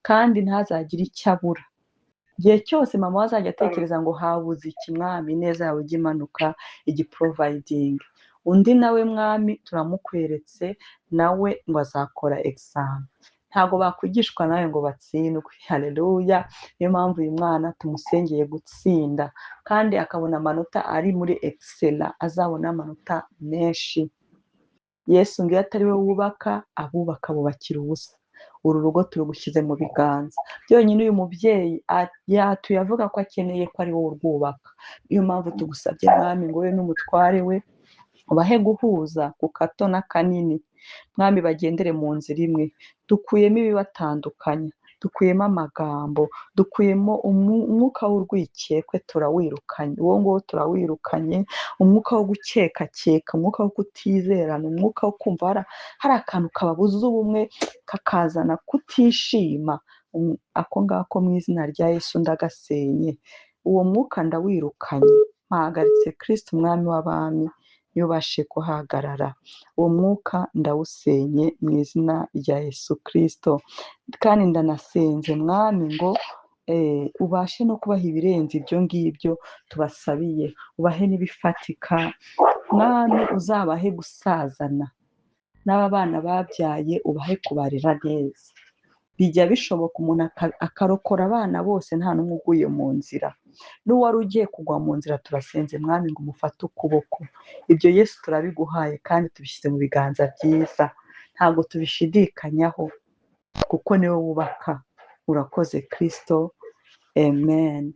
kandi ntazagire icyo abura. Igihe cyose mama we azajya atekereza ngo habuze iki, Mwami, ineza yawe ijye imanuka igiprovidinga. Undi nawe, Mwami, turamukweretse nawe ngo azakora examen. Ntabwo bakwigishwa nawe ngo batsindwe. Haleluya! Niyo mpamvu uyu mwana tumusengeye gutsinda kandi akabona amanota ari muri excellent, azabona amanota menshi. Yesu, ngo iyo atari we wubaka, abubaka bubakira ubusa. Uru rugo turugushyize mu biganza byonyine. Uyu mubyeyi yatuye avuga ko akeneye ko ari wowe urwubaka. Niyo mpamvu tugusabye, Mwami, ngo we n'umutware we ubahe guhuza ku kato n'akanini. Mwami, bagendere mu nzira imwe. Dukuyemo ibibatandukanya, dukuyemo amagambo, dukuyemo umwuka w'urwikekwe, turawirukanye uwo nguwo, turawirukanye. Umwuka wo gukekakeka, umwuka wo kutizerana, umwuka wo kumva hari akantu kababuza ubumwe, kakazana kutishima, ako ngako mu izina rya Yesu ndagasenye. Uwo mwuka ndawirukanye, mpahagaritse Kristo Umwami w'abami, niwe ubashije kuhagarara. Uwo mwuka ndawusenye mu izina rya Yesu Kristo. Kandi ndanasenze, Mwami, ngo ubashe no kubaha ibirenze ibyo ngibyo tubasabiye, ubahe n'ibifatika. Mwami, uzabahe gusazana n'aba bana babyaye, ubahe kubarera neza. Bijya bishoboka umuntu akarokora abana bose, nta n'umwe uguye mu nzira. N'uwari ugiye kugwa mu nzira, turasenze, Mwami, ngo umufate ukuboko. Ibyo, Yesu, turabiguhaye kandi tubishyize mu biganza byiza, ntabwo tubishidikanyaho kuko niwe wubaka. Urakoze Kristo, amen.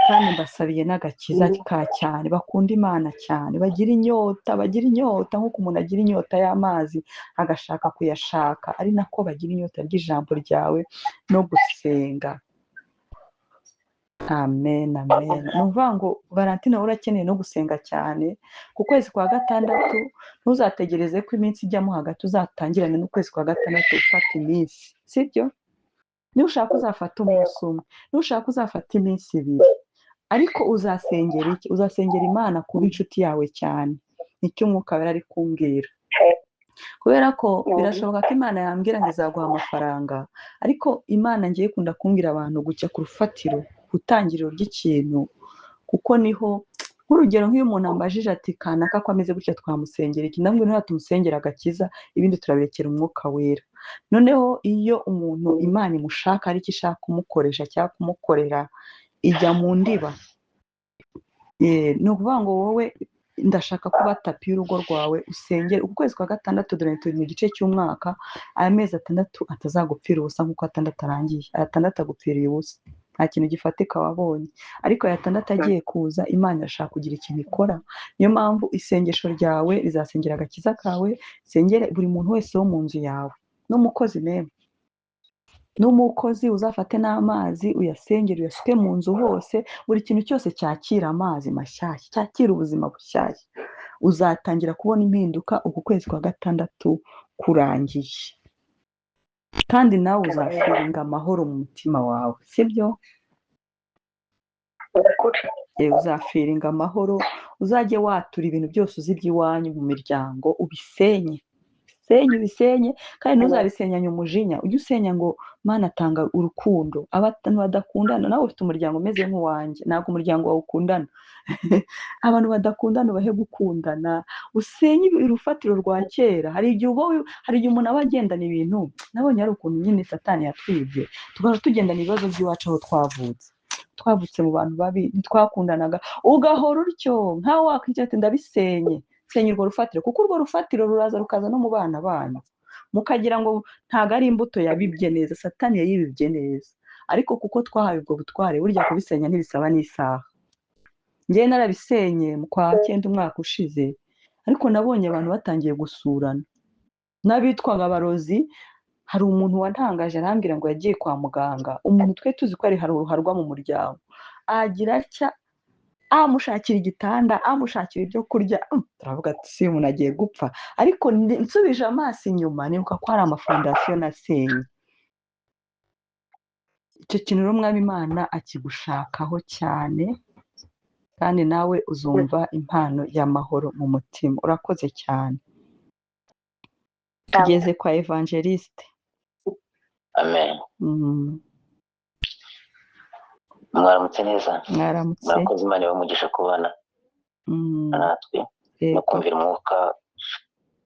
Kandi mbasabiye n'agakiza ka cyane, bakunda Imana cyane, bagira inyota, bagira inyota nk'uko umuntu agira inyota y'amazi agashaka kuyashaka, ari nako bagira inyota ry'ijambo ryawe no gusenga. Amen, amen. Ni ukuvuga ngo Valentine, wowe urakeneye no gusenga cyane ku kwezi kwa gatandatu. Ntuzategereze ko iminsi ijyamo hagati, uzatangirane n'ukwezi kwa gatandatu ufata iminsi, sibyo? Nushaka uzafata umunsi umwe, nushaka uzafata iminsi 2, ariko uzasengera iki? Uzasengera Imana kuba inshuti yawe cyane. Nicyo Umwuka Wera ari kumbwira, kubera ko birashoboka ko Imana yambwira ngo izaguha amafaranga, ariko Imana ngiye ikunda kumbwira abantu gujya ku rufatiro, ku itangiriro ry'ikintu, kuko niho, nk'urugero, nk'iyo umuntu ambajije ati kanaka ko ameze gutya twamusengera iki, ndamubwira ntabwo tumusengera agakiza, ibindi turabirekera Umwuka Wera. Noneho iyo umuntu Imana imushaka, aricyo ishaka kumukoresha cyangwa kumukorera, ijya mu ndiba. Ni ukuvuga ngo wowe ndashaka kuba tapi y'urugo rwawe, usengere uku kwezi kwa gatandatu. Dore turi mu gice cy'umwaka, aya mezi 6 atazagupfira ubusa nk'uko 6 arangiye. Aya 6 agupfiriye ubusa, nta kintu gifatika wabonye, ariko aya 6 agiye kuza, Imana irashaka kugira ikintu ikora. Niyo mpamvu isengesho ryawe rizasengera agakiza kawe, sengere buri muntu wese wo mu nzu yawe, n'umukozi meme, n'umukozi. Uzafate n'amazi uyasengere, uyasuke mu nzu hose, buri kintu cyose cyakira amazi mashyashya, cyakira ubuzima bushyashya. Uzatangira kubona impinduka uku kwezi kwa gatandatu kurangiye, kandi nawe uzafeelinga amahoro mu mutima wawe, sibyo? Ukuri. Uzafeelinga amahoro. Uzajye watura ibintu byose uzi iby'iwanyu mu miryango, ubisenye. Senya ubisenye, kandi ntuzabisenyanye umujinya, ujye usenya ngo Mana tanga urukundo. Abantu badakundana, nawe ufite umuryango umeze nk'uwanjye, ntabwo umuryango wawe ukundana. Abantu badakundana ubahe gukundana, usenye urufatiro rwa kera. Hari igihe umuntu aba agendana ibintu, nabonye ari ukuntu nyine Satani yatwibye, tugahora tugendana ibibazo by'iwacu aho twavutse. Twavutse mu bantu babi, ntitwakundanaga, ugahora utyo nkaho wakwicara ati ndabisenye. Senya urwo rufatiro, kuko urwo rufatiro ruraza rukaza no mu bana banyu, mukagira ngo ntago ari imbuto yabibye neza, Satani yayibibye neza. Ariko kuko twahawe ubwo butware, burya kubisenya ntibisaba n'isaha. Njye narabisenye mu kwa 9 umwaka ushize, ariko nabonye abantu batangiye gusurana n'abitwaga abarozi. Hari umuntu wantangaje arambwira ngo yagiye kwa muganga, umuntu twe tuzi ko ari ruharwa mu muryango, agira atya amushakira igitanda, amushakira ibyo kurya. Turavuga ati si umuntu agiye gupfa. Ariko nsubije amaso inyuma nibuka ko hari amafondasiyo nasenye. Icyo kintu rero Umwami Imana akigushakaho cyane, kandi nawe uzumva impano y'amahoro mu mutima. Urakoze cyane. Tugeze kwa Evangeliste. Amen. Mwaramutse neza. Mwaramutse. Murakoze, Imana ibahe umugisha kubana natwe no kumvira umwuka,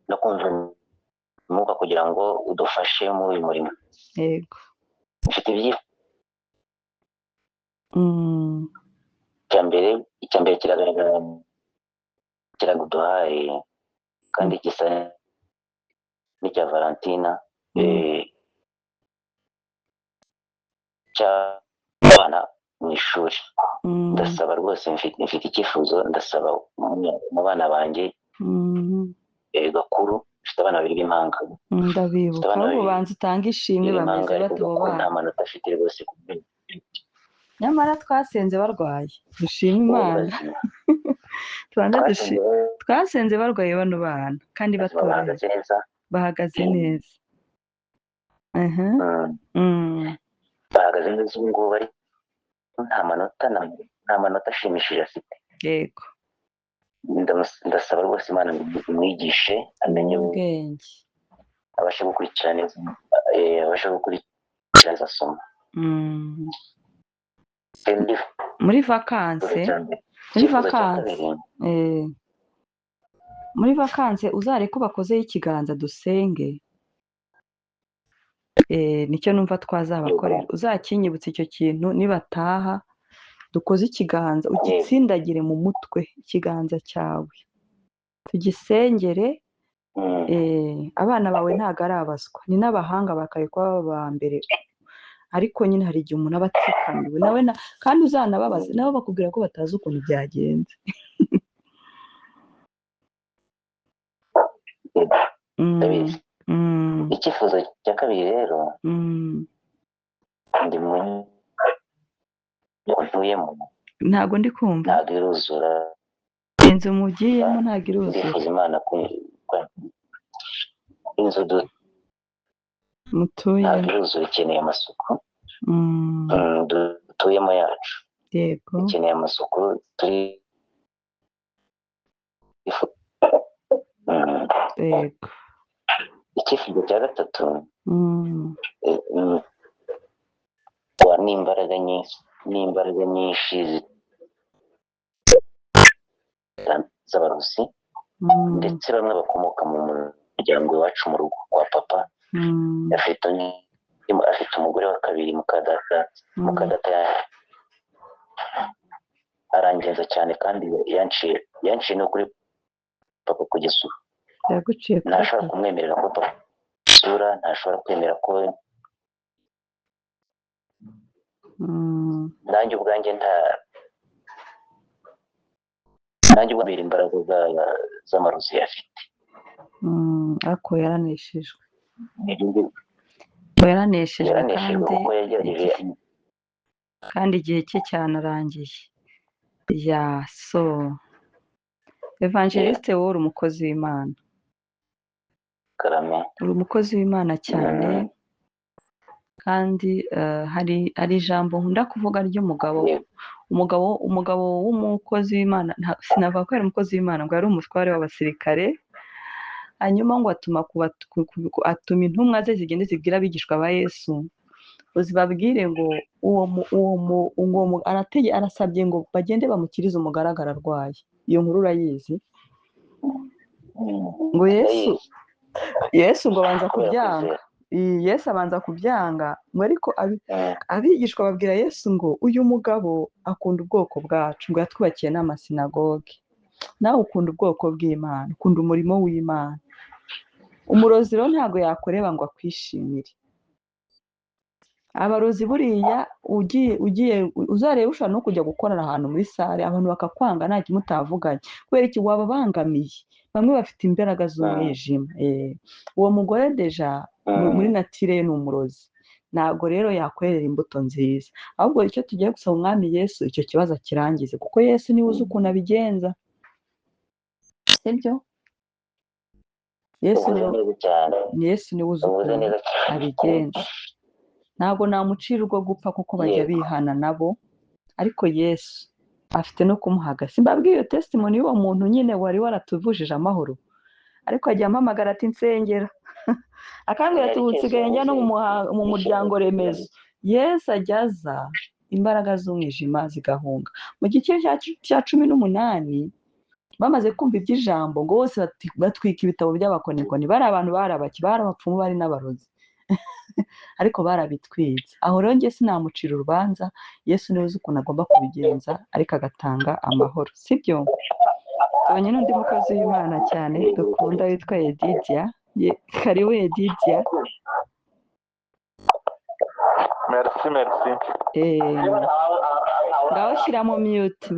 no kumvira umwuka kugira ngo udufashe muri uyu murimo. Yego. Mfite icya mbere kiragaragara, kiraguduhaye kandi gisa n'icya Valentina, cy'abana mu ishuri. Ndasaba rwose, mfite icyifuzo, ndasaba mu bana banjye gakuru, mfite abana babiri b'impanga. Ndabibuka, ahubwo banza utange ishimwe, bameze bate abo bana? Nta manota afite rwose. Nyamara twasenze barwaye, dushima Imana. Twasenze barwaye bano bana, kandi batoroheje, bahagaze neza. Bahagaze neza ubu ngubu, bari nta manota ashimishije afite. Yego. Ndasaba rwose Imana imwigishe, amenye ubwenge, abashe gukurikira neza, abashe gukurikira neza asoma. Muri vakanse, muri vakanse uzareke bakozeho ikiganza dusenge. Nicyo numva twazabakorera. Uzakinyibutsa icyo kintu nibataha, dukoze ikiganza, ugitsindagire mu mutwe ikiganza cyawe, tugisengere. Abana bawe ntago ari abaswa, ni n'abahanga bakaye kuba ba mbere, ariko nyine hari igihe umuntu aba atsikamiwe nawe, kandi uzanababaze nabo bakubwira ko batazi ukuntu byagenze. Icyifuzo cya kabiri rero, ndi mu ntuyemo, ntabwo ndi kumva, ntabwo iruzura inzu mugiyemo, ntabwo iruzura. Ndifuza Imana ko inzu mutuyemo ntabwo iruzura, ikeneye amasuku. Dutuyemo yacu, yego, ikeneye amasuku. Turi yego. Icyifuzo cya gatatu, n'imbaraga nyinshi, n'imbaraga nyinshi z'abarusi, ndetse bamwe bakomoka mu muryango iwacu mu rugo kwa papa. Afite umugore wa kabiri, mukadata. Mukadata arangenza cyane, kandi yanciye no kuri papa kugeza ubu. Ntashobora kumwemerera ko papa isura, ntashobora kwemera ko nanjye ubwanjye nanjye ubwanjye imbaraga z'amarozi afite. Ariko yaraneshejwe, yaraneshejwe kandi igihe cye cyanarangiye. Ya so Evangeliste, wowe uri umukozi w'Imana. Uri umukozi w'Imana cyane, kandi hari ijambo nkunda kuvuga ry'umugabo, umugabo w'umukozi w'Imana. Sinavuga ko yari umukozi w'Imana ngo yari umutware w'abasirikare, Hanyuma ngo atuma atuma intumwa ze zigende zibwira abigishwa ba Yesu, ngo zibabwire ngo arasabye ngo bagende bamukirize umugaragaro arwaye. Iyo nkuru urayizi? Ngo Yesu ngo abanza kubyanga. Yesu abanza kubyanga, ngo ariko abigishwa babwira Yesu ngo uyu mugabo akunda ubwoko bwacu, ngo yatwubakiye n'amasinagoge. Nawe ukunda ubwoko bw'Imana, ukunda umurimo w'Imana. Umurozi rero ntabwo yakureba ngo akwishimire. Abarozi buriya ugiye uzareba ushobora no kujya gukorera ahantu muri sale abantu bakakwanga nta kimwe utavuganye, kubera iki? Wababangamiye. Bamwe bafite imbaraga z'umwijima. Uwo mugore deja muri natire ye ni umurozi, ntabwo rero yakwerera imbuto nziza. Ahubwo icyo tugiye gusaba Umwami Yesu, icyo kibazo akirangize, kuko Yesu niwe uzi ukuntu abigenza, sibyo? Yesu niwe uzi ukuntu abigenza. Ntabwo namucira urwo gupfa kuko bajya bihana nabo, ariko Yesu afite no kumuhaga. Simbabwiye iyo testimony y'uwo muntu nyine wari waratuvujije amahoro, ariko ajya ampamagara ati nsengera, akambwira ati ubu nsigaye njya no mu muryango remezo. Yesu ajya aza, imbaraga z'umwijima zigahunga. Mu gice cya 18 bamaze kumva iby'ijambo ngo bose batwika ibitabo by'abakonikoni. Bari abantu bari abaki, bari abapfumu, bari n'abarozi, ariko barabitwitse. Aho rero njye sinamucira urubanza, Yesu niwe uzi ukuntu agomba kubigenza, ariko agatanga amahoro, sibyo? Tubonye n'undi mukozi w'Imana cyane dukunda witwa Yedidia. Karibu Yedidia. Merci, merci. Ngaho shyiramo mute,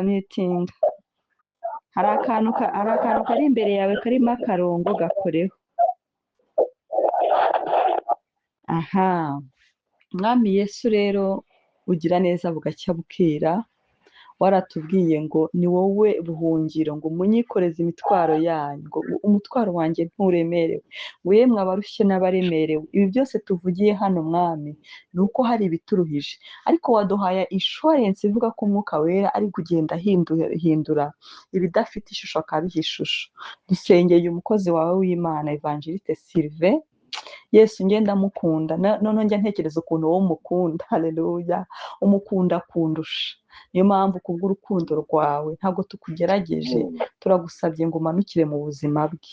mutinga. Hari akantu kari imbere yawe karimo akarongo, gakoreho. Aha, Mwami Yesu rero ugira neza bugacya bukira, waratubwiye ngo ni wowe buhungiro, ngo munyikoreze imitwaro yanyu, ngo umutwaro wanjye nturemerewe, ngo yemwe abarushye n'abaremerewe. Ibi byose tuvugiye hano Mwami ni uko hari ibituruhije, ariko waduhaye insurance ivuga ko Umwuka Wera ari kugenda ahindura ibidafite ishusho akabiha ishusho. Dusengeye umukozi wawe w'Imana Evangeliste Sylvain. Yesu njye ndamukunda, none njya ntekereza ukuntu wowe umukunda. Haleluya, umukunda kundusha. Niyo mpamvu kubw'urukundo rwawe ntabwo tukugerageje, turagusabye ngo umanukire mu buzima bwe.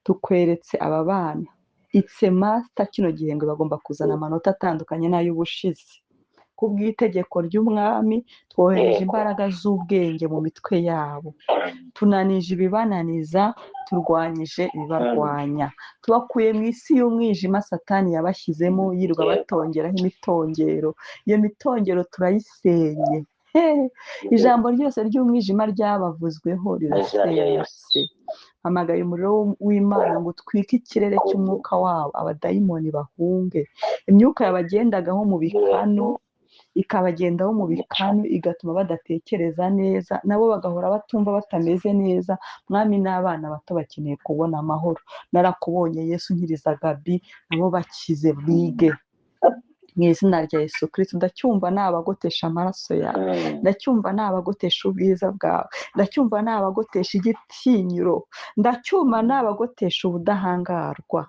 Tukweretse aba bana, it's a master. Kino gihembwe bagomba kuzana amanota atandukanye n'ay'ubushize. Kubw'itegeko ry'Umwami twohereje imbaraga z'ubwenge mu mitwe yabo, tunanije ibibananiza, turwanyije ibibarwanya, tubakuye mu isi y'umwijima Satani yabashyizemo, yirirwa batongeraho imitongero. Iyo mitongero turayisenye. Ijambo ryose ry'umwijima ryabavuzweho rirasenyutse. Hamagaye umuriro w'Imana ngo utwike ikirere cy'umwuka wabo, abadayimoni bahunge. Imyuka yabagendagaho mu bikanu ikabagendaho mu bikanu, igatuma badatekereza neza, nabo bagahora batumva batameze neza. Mwami, n'abana bato bakeneye kubona amahoro. Narakubonye Yesu nkiriza Gabi, nabo bakize bige mu izina rya Yesu Kristo. Ndacyumva nabagotesha amaraso yawe, ndacyumva nabagotesha ubwiza bwawe, ndacyumva nabagotesha igitinyiro, ndacyumva nabagotesha ubudahangarwa.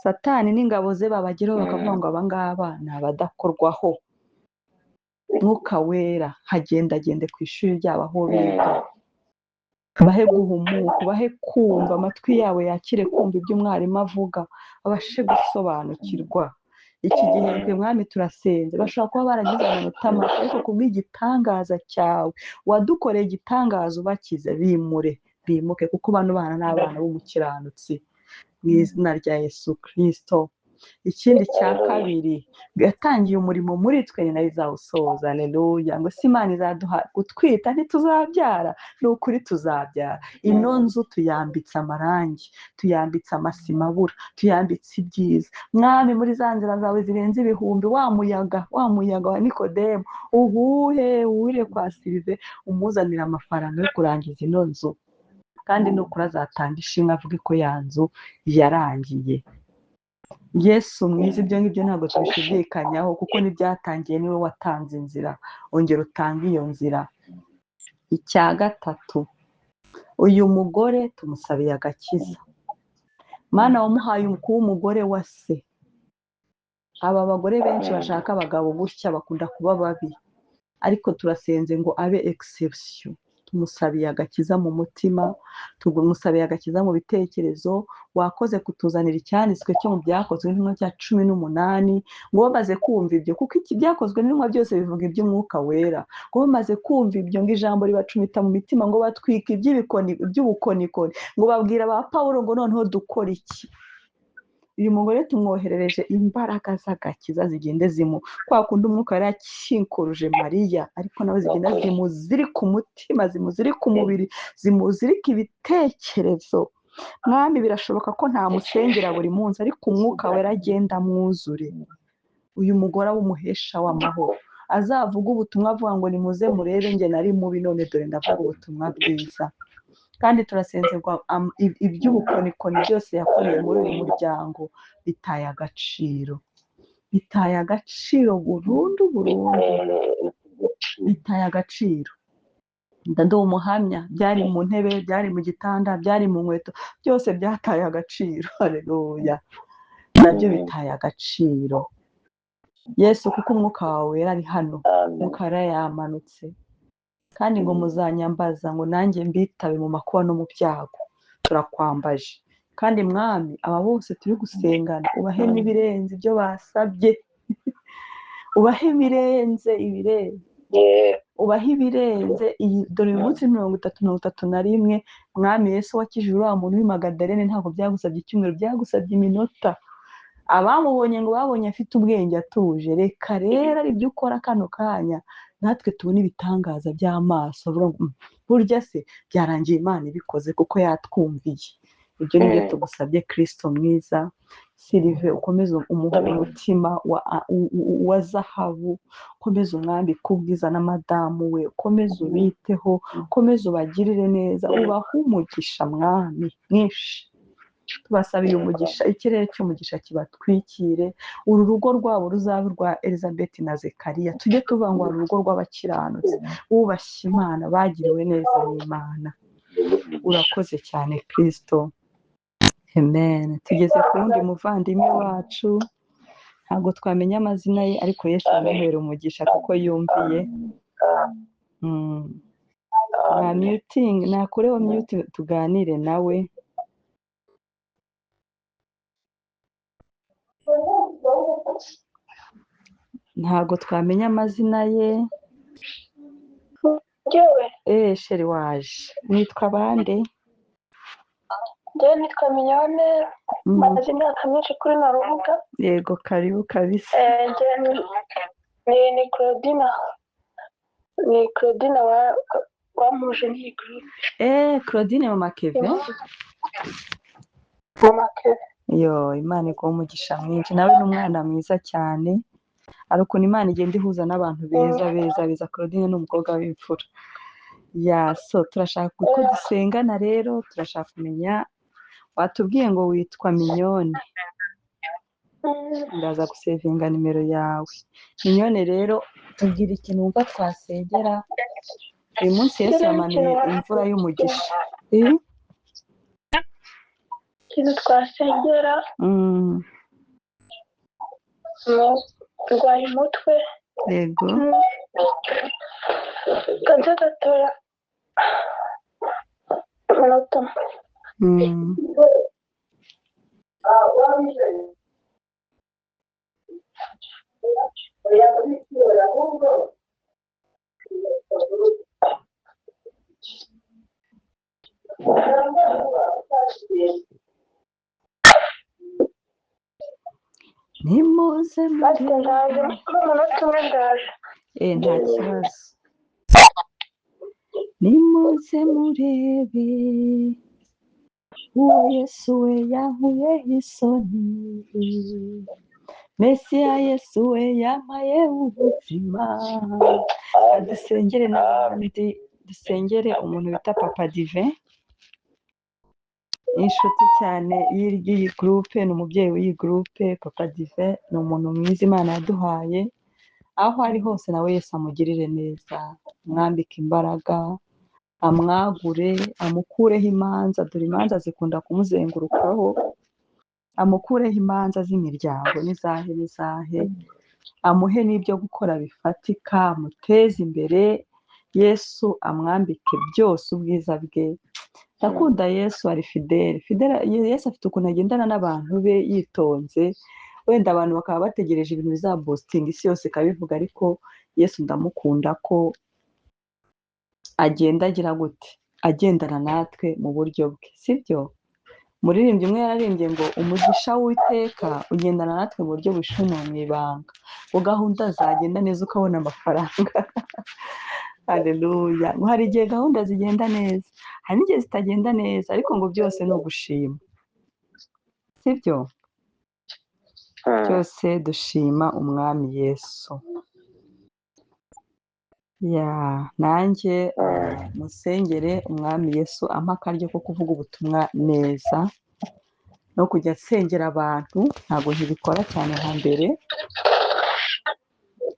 Satani n'ingabo ze babageraho bakavuga ngo aba ngaba ni abadakorwaho. Mwuka Wera hagendagende ku ishuri ryabo aho biga, bahe guhumuka, bahe kumva, amatwi yabo yakire kumva ibyo umwarimu avuga, babashe gusobanukirwa. Iki gihembwe Mwami turasenze, bashobora kuba baragize amanota make, ariko kubw'igitangaza cyawe wadukoreye igitangaza ubakize, bimure bimuke, kuko bano bana ni abana b'umukiranutsi mu izina rya Yesu Kristo. Ikindi cya kabiri, yatangiye umurimo muri twe ni nayo izawusoza. Haleluya. Ngo si Imana izaduha gutwita ntituzabyara, ni ukuri tuzabyara. Ino nzu tuyambitse amarangi, tuyambitse amasima abura, tuyambitse ibyiza. Mwami, muri za nzira zawe zirenze ibihumbi, wa muyaga wa Nikodemu uhuhe uhure kwa Sylvain, umuzanira amafaranga yo kurangiza ino nzu, kandi nukuri azatanga ishimwe avuge ko ya nzu yarangiye. Yesu mwiza, ibyo ngibyo ntabwo tubishidikanyaho, kuko n'ibyatangiye niwe watanze inzira, ongera utange iyo nzira. Icya gatatu, Uyu mugore tumusabiye agakiza. Mana wamuhaye kuba umugore wa se. Aba bagore benshi bashaka abagabo gutya bakunda kuba babi, ariko turasenze ngo abe exception. Tumusabiye agakiza mu mutima, tumusabiye agakiza mu bitekerezo. Wakoze kutuzanira icyanditswe cyo mu Byakozwe n'Intumwa cya 18, ngo bamaze kumva ibyo, kuko iki Byakozwe n'Intumwa byose bivuga iby'Umwuka Wera, ngo bamaze kumva ibyo ngo ijambo ribacumita mu mitima, ngo batwika iby'ubukonikoni, ngo babwira ba Pawulo ngo noneho dukora iki? Uyu mugore tumwoherereje imbaraga z'agakiza zigende zimu kwa kundi umwuka yari yakinkuruje Mariya, ariko nawe zigenda zimuzirika umutima, zimuzirika umubiri, zimuzirika ibitekerezo. Mwami, birashoboka ko ntamusengera buri munsi, ariko Umwuka Wera agenda amwuzure. Uyu mugore abe umuhesha w'amahoro, azavuga ubutumwa avuga ngo nimuze murebe njye nari mubi, none dore ndavuga ubutumwa bwiza. Kandi turasenze ngo iby'ubukonikoni byose yakoreye muri uyu muryango bitaye agaciro, bitaye agaciro burundu burundu, bitaye agaciro. Ndi umuhamya, byari mu ntebe, byari mu gitanda, byari mu nkweto, byose byataye agaciro. Haleluya, nabyo bitaye agaciro. Yesu, kuko Umwuka wawe Wera ari hano, Umwuka Wera yamanutse, kandi ngo muzanyambaza ngo nanjye mbitabe mu makuba no mu byago. Turakwambaje kandi Mwami, aba bose turi gusengana ubahe n'ibirenze ibyo basabye, ubahe ibirenze ibirenze, ubahe ibirenze. Dore uyu munsi 30 31, Mwami Yesu wakijije uriya muntu w'i Magadalene, ntabwo byagusabye icyumweru, byagusabye iminota. Abamubonye ngo babonye afite ubwenge atuje. Reka rero ari byo ukora kano kanya, natwe tubone ibitangaza by'amaso, burya se byarangiye Imana ibikoze kuko yatwumviye. Ibyo ni byo tugusabye Kristo mwiza. Silive, ukomeze umuhe umutima wa zahabu, ukomeze umwambike ubwiza na madamu we, ukomeze ubiteho, ukomeze ubagirire neza, ubahe umugisha Mwami mwinshi. Tubasabiye umugisha, ikirere cy'umugisha kibatwikire, uru rugo rwabo ruzabe urwa Elizabeth na Zekariya. Tujye tuvuga ngo hari urugo rw'abakiranutsi bubashye Imana, bagiriwe neza n'Imana. Urakoze cyane Kristo, amen. Tugeze ku wundi muvandimwe wacu, ntabwo twamenya amazina ye, ariko Yesu amuhera umugisha kuko yumviye. Nta muting, nakureho mute tuganire nawe. Ntabwo twamenya amazina ye. Sheri waje. Nitwa bande? Njyewe nitwa Mignone, maze imyaka myinshi kuri na rubuga. Yego, karibu kabisa. Ni Claudine. Ni Claudine wamuje n'iyi groupe. Claudine mama Keve. Mama Keve. Yo, Imana iguhe umugisha mwinshi. Nawe ni umwana mwiza cyane. Hari ukuntu Imana igenda ihuza n'abantu beza beza beza. Claudine ni umukobwa w'imfura. Ya, so turashaka uko dusengana rero, turashaka kumenya. Watubwiye ngo witwa Mignone. Ndaza gusevinga nimero yawe. Mignone rero, tubwira ikintu wumva twasengera. Uyu munsi Yesu yamanuye imvura y'umugisha. Ikintu twasengera, ndwaye umutwe. Yego. Kanze gatoya. Umunota. Nimuze muri umunota umwe ndaje. Nta kibazo. Nimuze murebe uwo Yesu we yankuyeho isoni, Mesiya Yesu we yampaye ubuzima. Dusengere n'abandi, dusengere umuntu bita Papa Divin, inshuti cyane y'iyi groupe, ni umubyeyi w'iyi groupe. Papa Divin ni umuntu mwiza Imana yaduhaye, aho ari hose nawe Yesu amugirire neza, amwambike imbaraga, amwagure, amukureho imanza, dore imanza zikunda kumuzengurukaho, amukureho imanza z'imiryango n'izahe n'izahe, amuhe n'ibyo gukora bifatika, amuteze imbere, Yesu amwambike byose ubwiza bwe. Ndakunda Yesu, ari fidèle. Fidèle, Yesu afite ukuntu agendana n'abantu be yitonze, wenda abantu bakaba bategereje ibintu bizaboostinga isi yose ikabivuga, ariko Yesu ndamukunda ko agenda agira gute, agendana natwe mu buryo bwe, sibyo? Umuririmbyi umwe yararimbye ngo umugisha w'Uwiteka ugendana natwe mu buryo bushinwa mu ibanga, ngo gahunda zagenda neza ukabona amafaranga. Haleluya. Ngo hari igihe gahunda zigenda neza, hari n'igihe zitagenda neza, ariko ngo byose ni ugushima, sibyo? Byose dushima Umwami Yesu. Ya, nanjye musengere Umwami Yesu ampa akaryo ko kuvuga ubutumwa neza no kujya nsengera abantu, ntabwo nkibikora cyane nka mbere.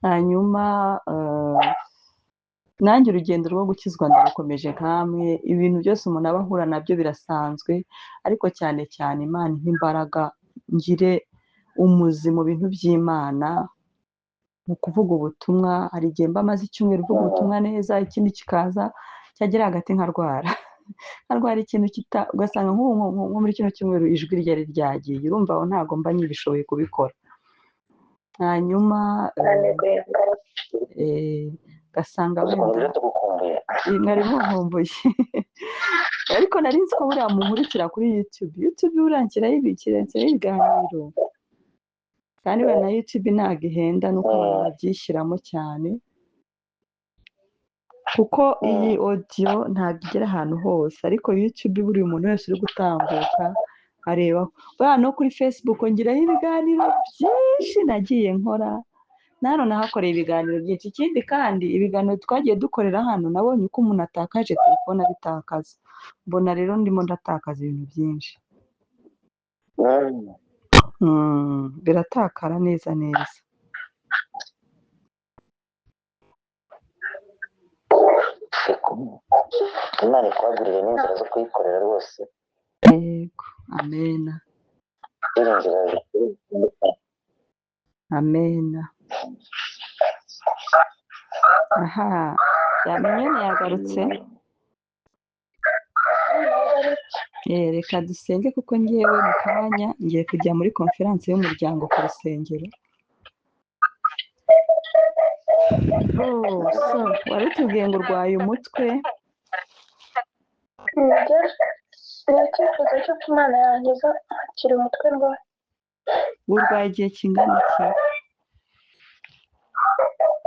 Hanyuma nanjye urugendo rwo gukizwa ndarukomeje nkamwe, ibintu byose umuntu aba ahura nabyo birasanzwe, ariko cyane cyane Imana impa imbaraga ngire umuzi mu bintu by'Imana, mu kuvuga ubutumwa. Hari igihe mba maze icyumweru mvuga ubutumwa neza, ikindi kikaza cyagera hagati nkarwara, nkarwara ikintu kita, ugasanga nk'ubu nko muri kino cyumweru ijwi ryari ryagiye, urumva aho ntabwo mba nyibishoboye kubikora. Hanyuma ugasanga wenda tugukumbuye, mwari munkumbuye, ariko nari nzi ko buriya munkurikira kuri YouTube. YouTube buriya nshyiraho ibiganiro, kandi wenda na YouTube ntabwo ihenda, nuko abantu babyishyiramo cyane, kuko iyi audio ntabwo igera ahantu hose, ariko YouTube buri muntu wese uri gutambuka arebaho. Buriya no kuri Facebook ngiraho ibiganiro byinshi nagiye nkora, na hano nahakoreye ibiganiro byinshi. Ikindi kandi ibiganiro twagiye dukorera hano, nabonye uko umuntu atakaje telefone abitakaza, mbona rero ndimo ndatakaza ibintu byinshi. Biratakara neza neza. Imana ikwagurire n'inzira zo kuyikorera rwose. Yego, amena. Amena. Aha, yamenyane yagarutse. Reka dusenge kuko ngewe mu kanya ngiye kujya muri konferanse y'umuryango ku rusengero. So wari utubwiye ngo urwaye umutwe. Ni icyifuzo cy'uko Imana yangiza nkakira umutwe ndwaye. Urwaye igihe kingana iki?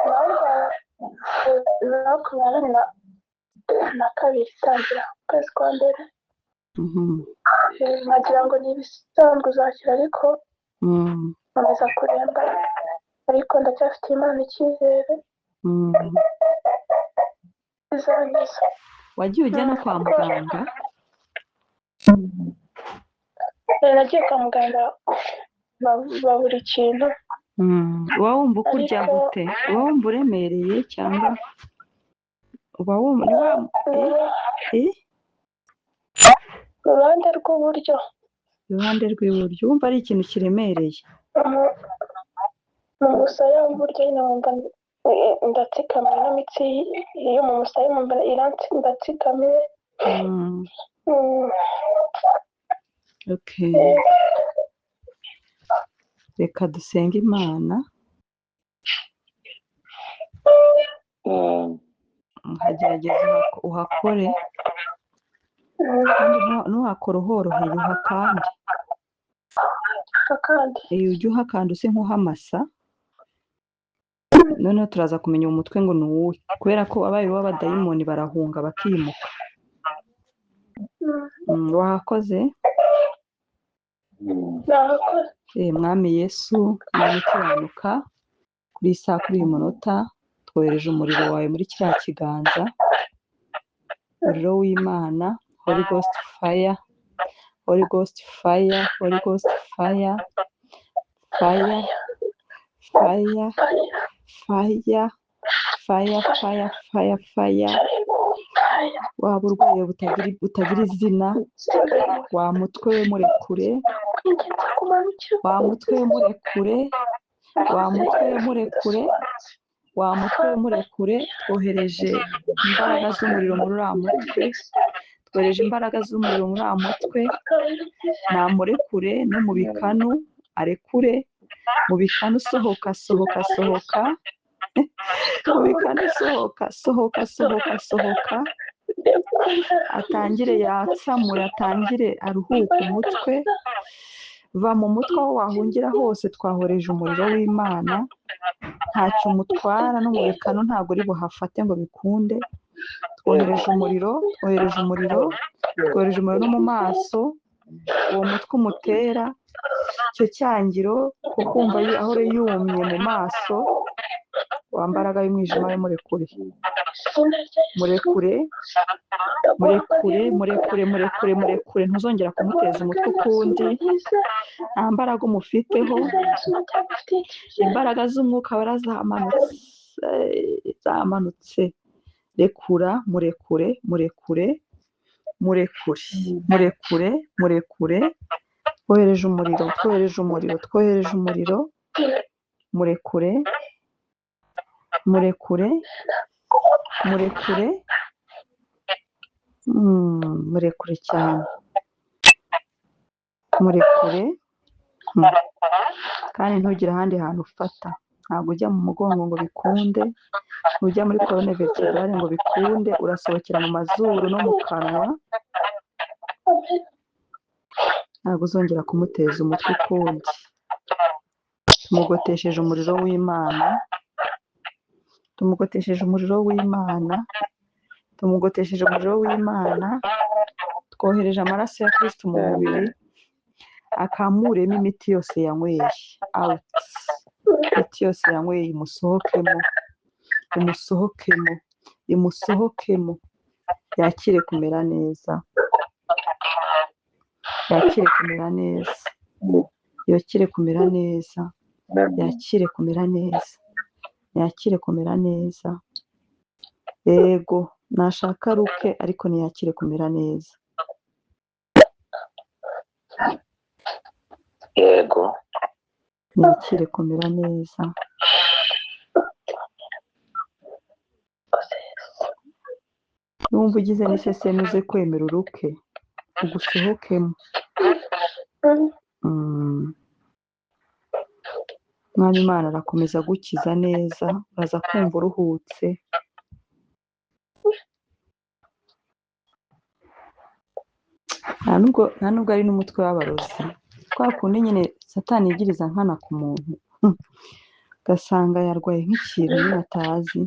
Narwaye 2022 itangira ukwezi kwa mbere. Nkagira ngo ni ibisanzwe uzakira, ariko nkomeza kuremba, ariko ndacyafitiye Imana icyizere izankiza. Wagiye ujya no kwa muganga? Nagiye kwa muganga babura ikintu. Uba wumva uko urya gute? Uba wumva uremereye cyangwa uba wumva Uruhande rw'iburyo. Iruhande rw'iburyo wumva ari ikintu kiremereye? Mu musaya w'iburyo nyine wumva ndatsikamiye, n'imitsi yo mu musaya numva ndatsikamiye. Okay. Reka dusenge Imana. Nkagerageza uhakore, kandi ntuhakore uhoroheye, uhakande. Iyo ujya uhakanda use nk'uhamasa, noneho turaza kumenya umutwe ngo ni uwuhe, kubera ko abaye uw'abadayimoni barahunga bakimuka. Wahakoze? Mwami Yesu, Mwami ukiranuka, kuri iyi saha, kuri uyu munota, twohereje umuriro wawe muri kiriya kiganza, umuriro w'Imana, Holy Ghost fire, Holy Ghost fire, Holy Ghost fire, fire, fire, fire, fire, fire, fire, fire, Waba urwaye butagira izina, wa mutwe we murekure, wa mutwe we murekure, wa mutwe we murekure, wa mutwe we murekure. Twohereje imbaraga z'umuriro muri uriya mutwe, twohereje imbaraga z'umuriro muri uriya mutwe. Namurekure no mu bikanu arekure, mu bikanu sohoka sohoka sohoka, mu bikanu sohoka sohoka sohoka sohoka. Atangire yatsamure, atangire aruhuke umutwe. Va mu mutwe aho wahungira hose, twahoreje umuriro w'Imana. Ntacyo umutwara no mu bikanu ntabwo uri buhafate ngo bikunde. Twohereje umuriro, twohereje umuriro, twohereje umuriro no mu maso. Uwo mutwe umutera icyo cyangiro, kukumva ahora yumye mu maso. Wa mbaraga y'umwijima we murekure, murekure, murekure, murekure, murekure, murekure. Ntuzongera kumuteza umutwe ukundi. Nta mbaraga umufiteho. Imbaraga z'umwuka warazamanutse, zamanutse. Rekura, murekure, murekure, murekure, murekure, murekure. Twohereje umuriro, twohereje umuriro, twohereje umuriro. Murekure, murekure, murekure, murekure cyane, murekure. Kandi ntugire ahandi hantu ufata. Ntabwo ujya mu mugongo ngo bikunde, ntujya muri colonne vertebrale ngo bikunde, urasohokera mu mazuru no mu kanwa. Ntabwo uzongera kumuteza umutwe ukundi. Tumugotesheje umuriro w'Imana, tumugotesheje umuriro w'Imana, tumugotesheje umuriro w'Imana. Twohereje amaraso ya Kristo mu mubiri, akamuremo imiti yose yanyweye. Out. Imiti yose yanyweye imusohokemo, imusohokemo, imusohokemo. Yakire kumera neza, yakire kumera neza, yakire kumera neza, yakire kumera neza, yakire kumera neza. Yego, nashaka ruke ariko ntiyakire kumera neza. Yego, yakire kumera neza. Numva ugize n'isesemi uze kwemera uruke, ugusohokemo. Mwami Imana arakomeza gukiza neza, uraza kumva uruhutse. Nta nubwo ari n'umutwe w'abarozi, kwa kundi nyine Satani yigiriza nkana ku muntu, ugasanga yarwaye nk'ikintu nyine atazi.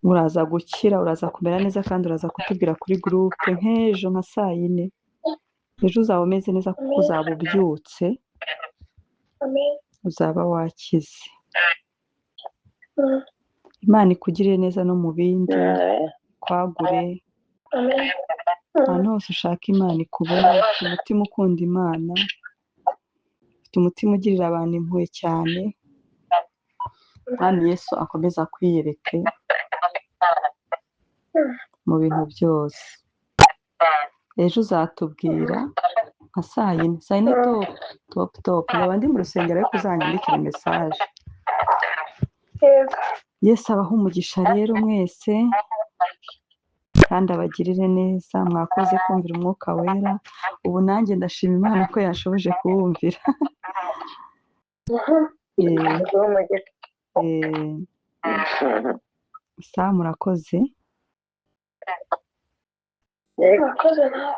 Uraza gukira, uraza kumera neza, kandi uraza kutubwira kuri groupe nk'ejo nka saa yine. Ejo uzaba umeze neza kuko uzaba ubyutse, uzaba wakize. Imana ikugirire neza no mu bindi, kwagure ahantu hose ushaka Imana ikubone. Ufite umutima ukunda Imana, ufite umutima ugirira abantu impuhwe cyane. Mwami Yesu akomeza akwiyereke mu bintu byose. Ejo uzatubwira nka saa yine, saa yine top top top. Nzaba ndi mu rusengero ariko uzanyandikire message. Yesu abahe umugisha rero mwese, kandi abagirire neza. Mwakoze kumvira umwuka wera. Ubu nanjye ndashima Imana ko yashoboje kuwumvira. Sa murakoze. Murakoze nawe.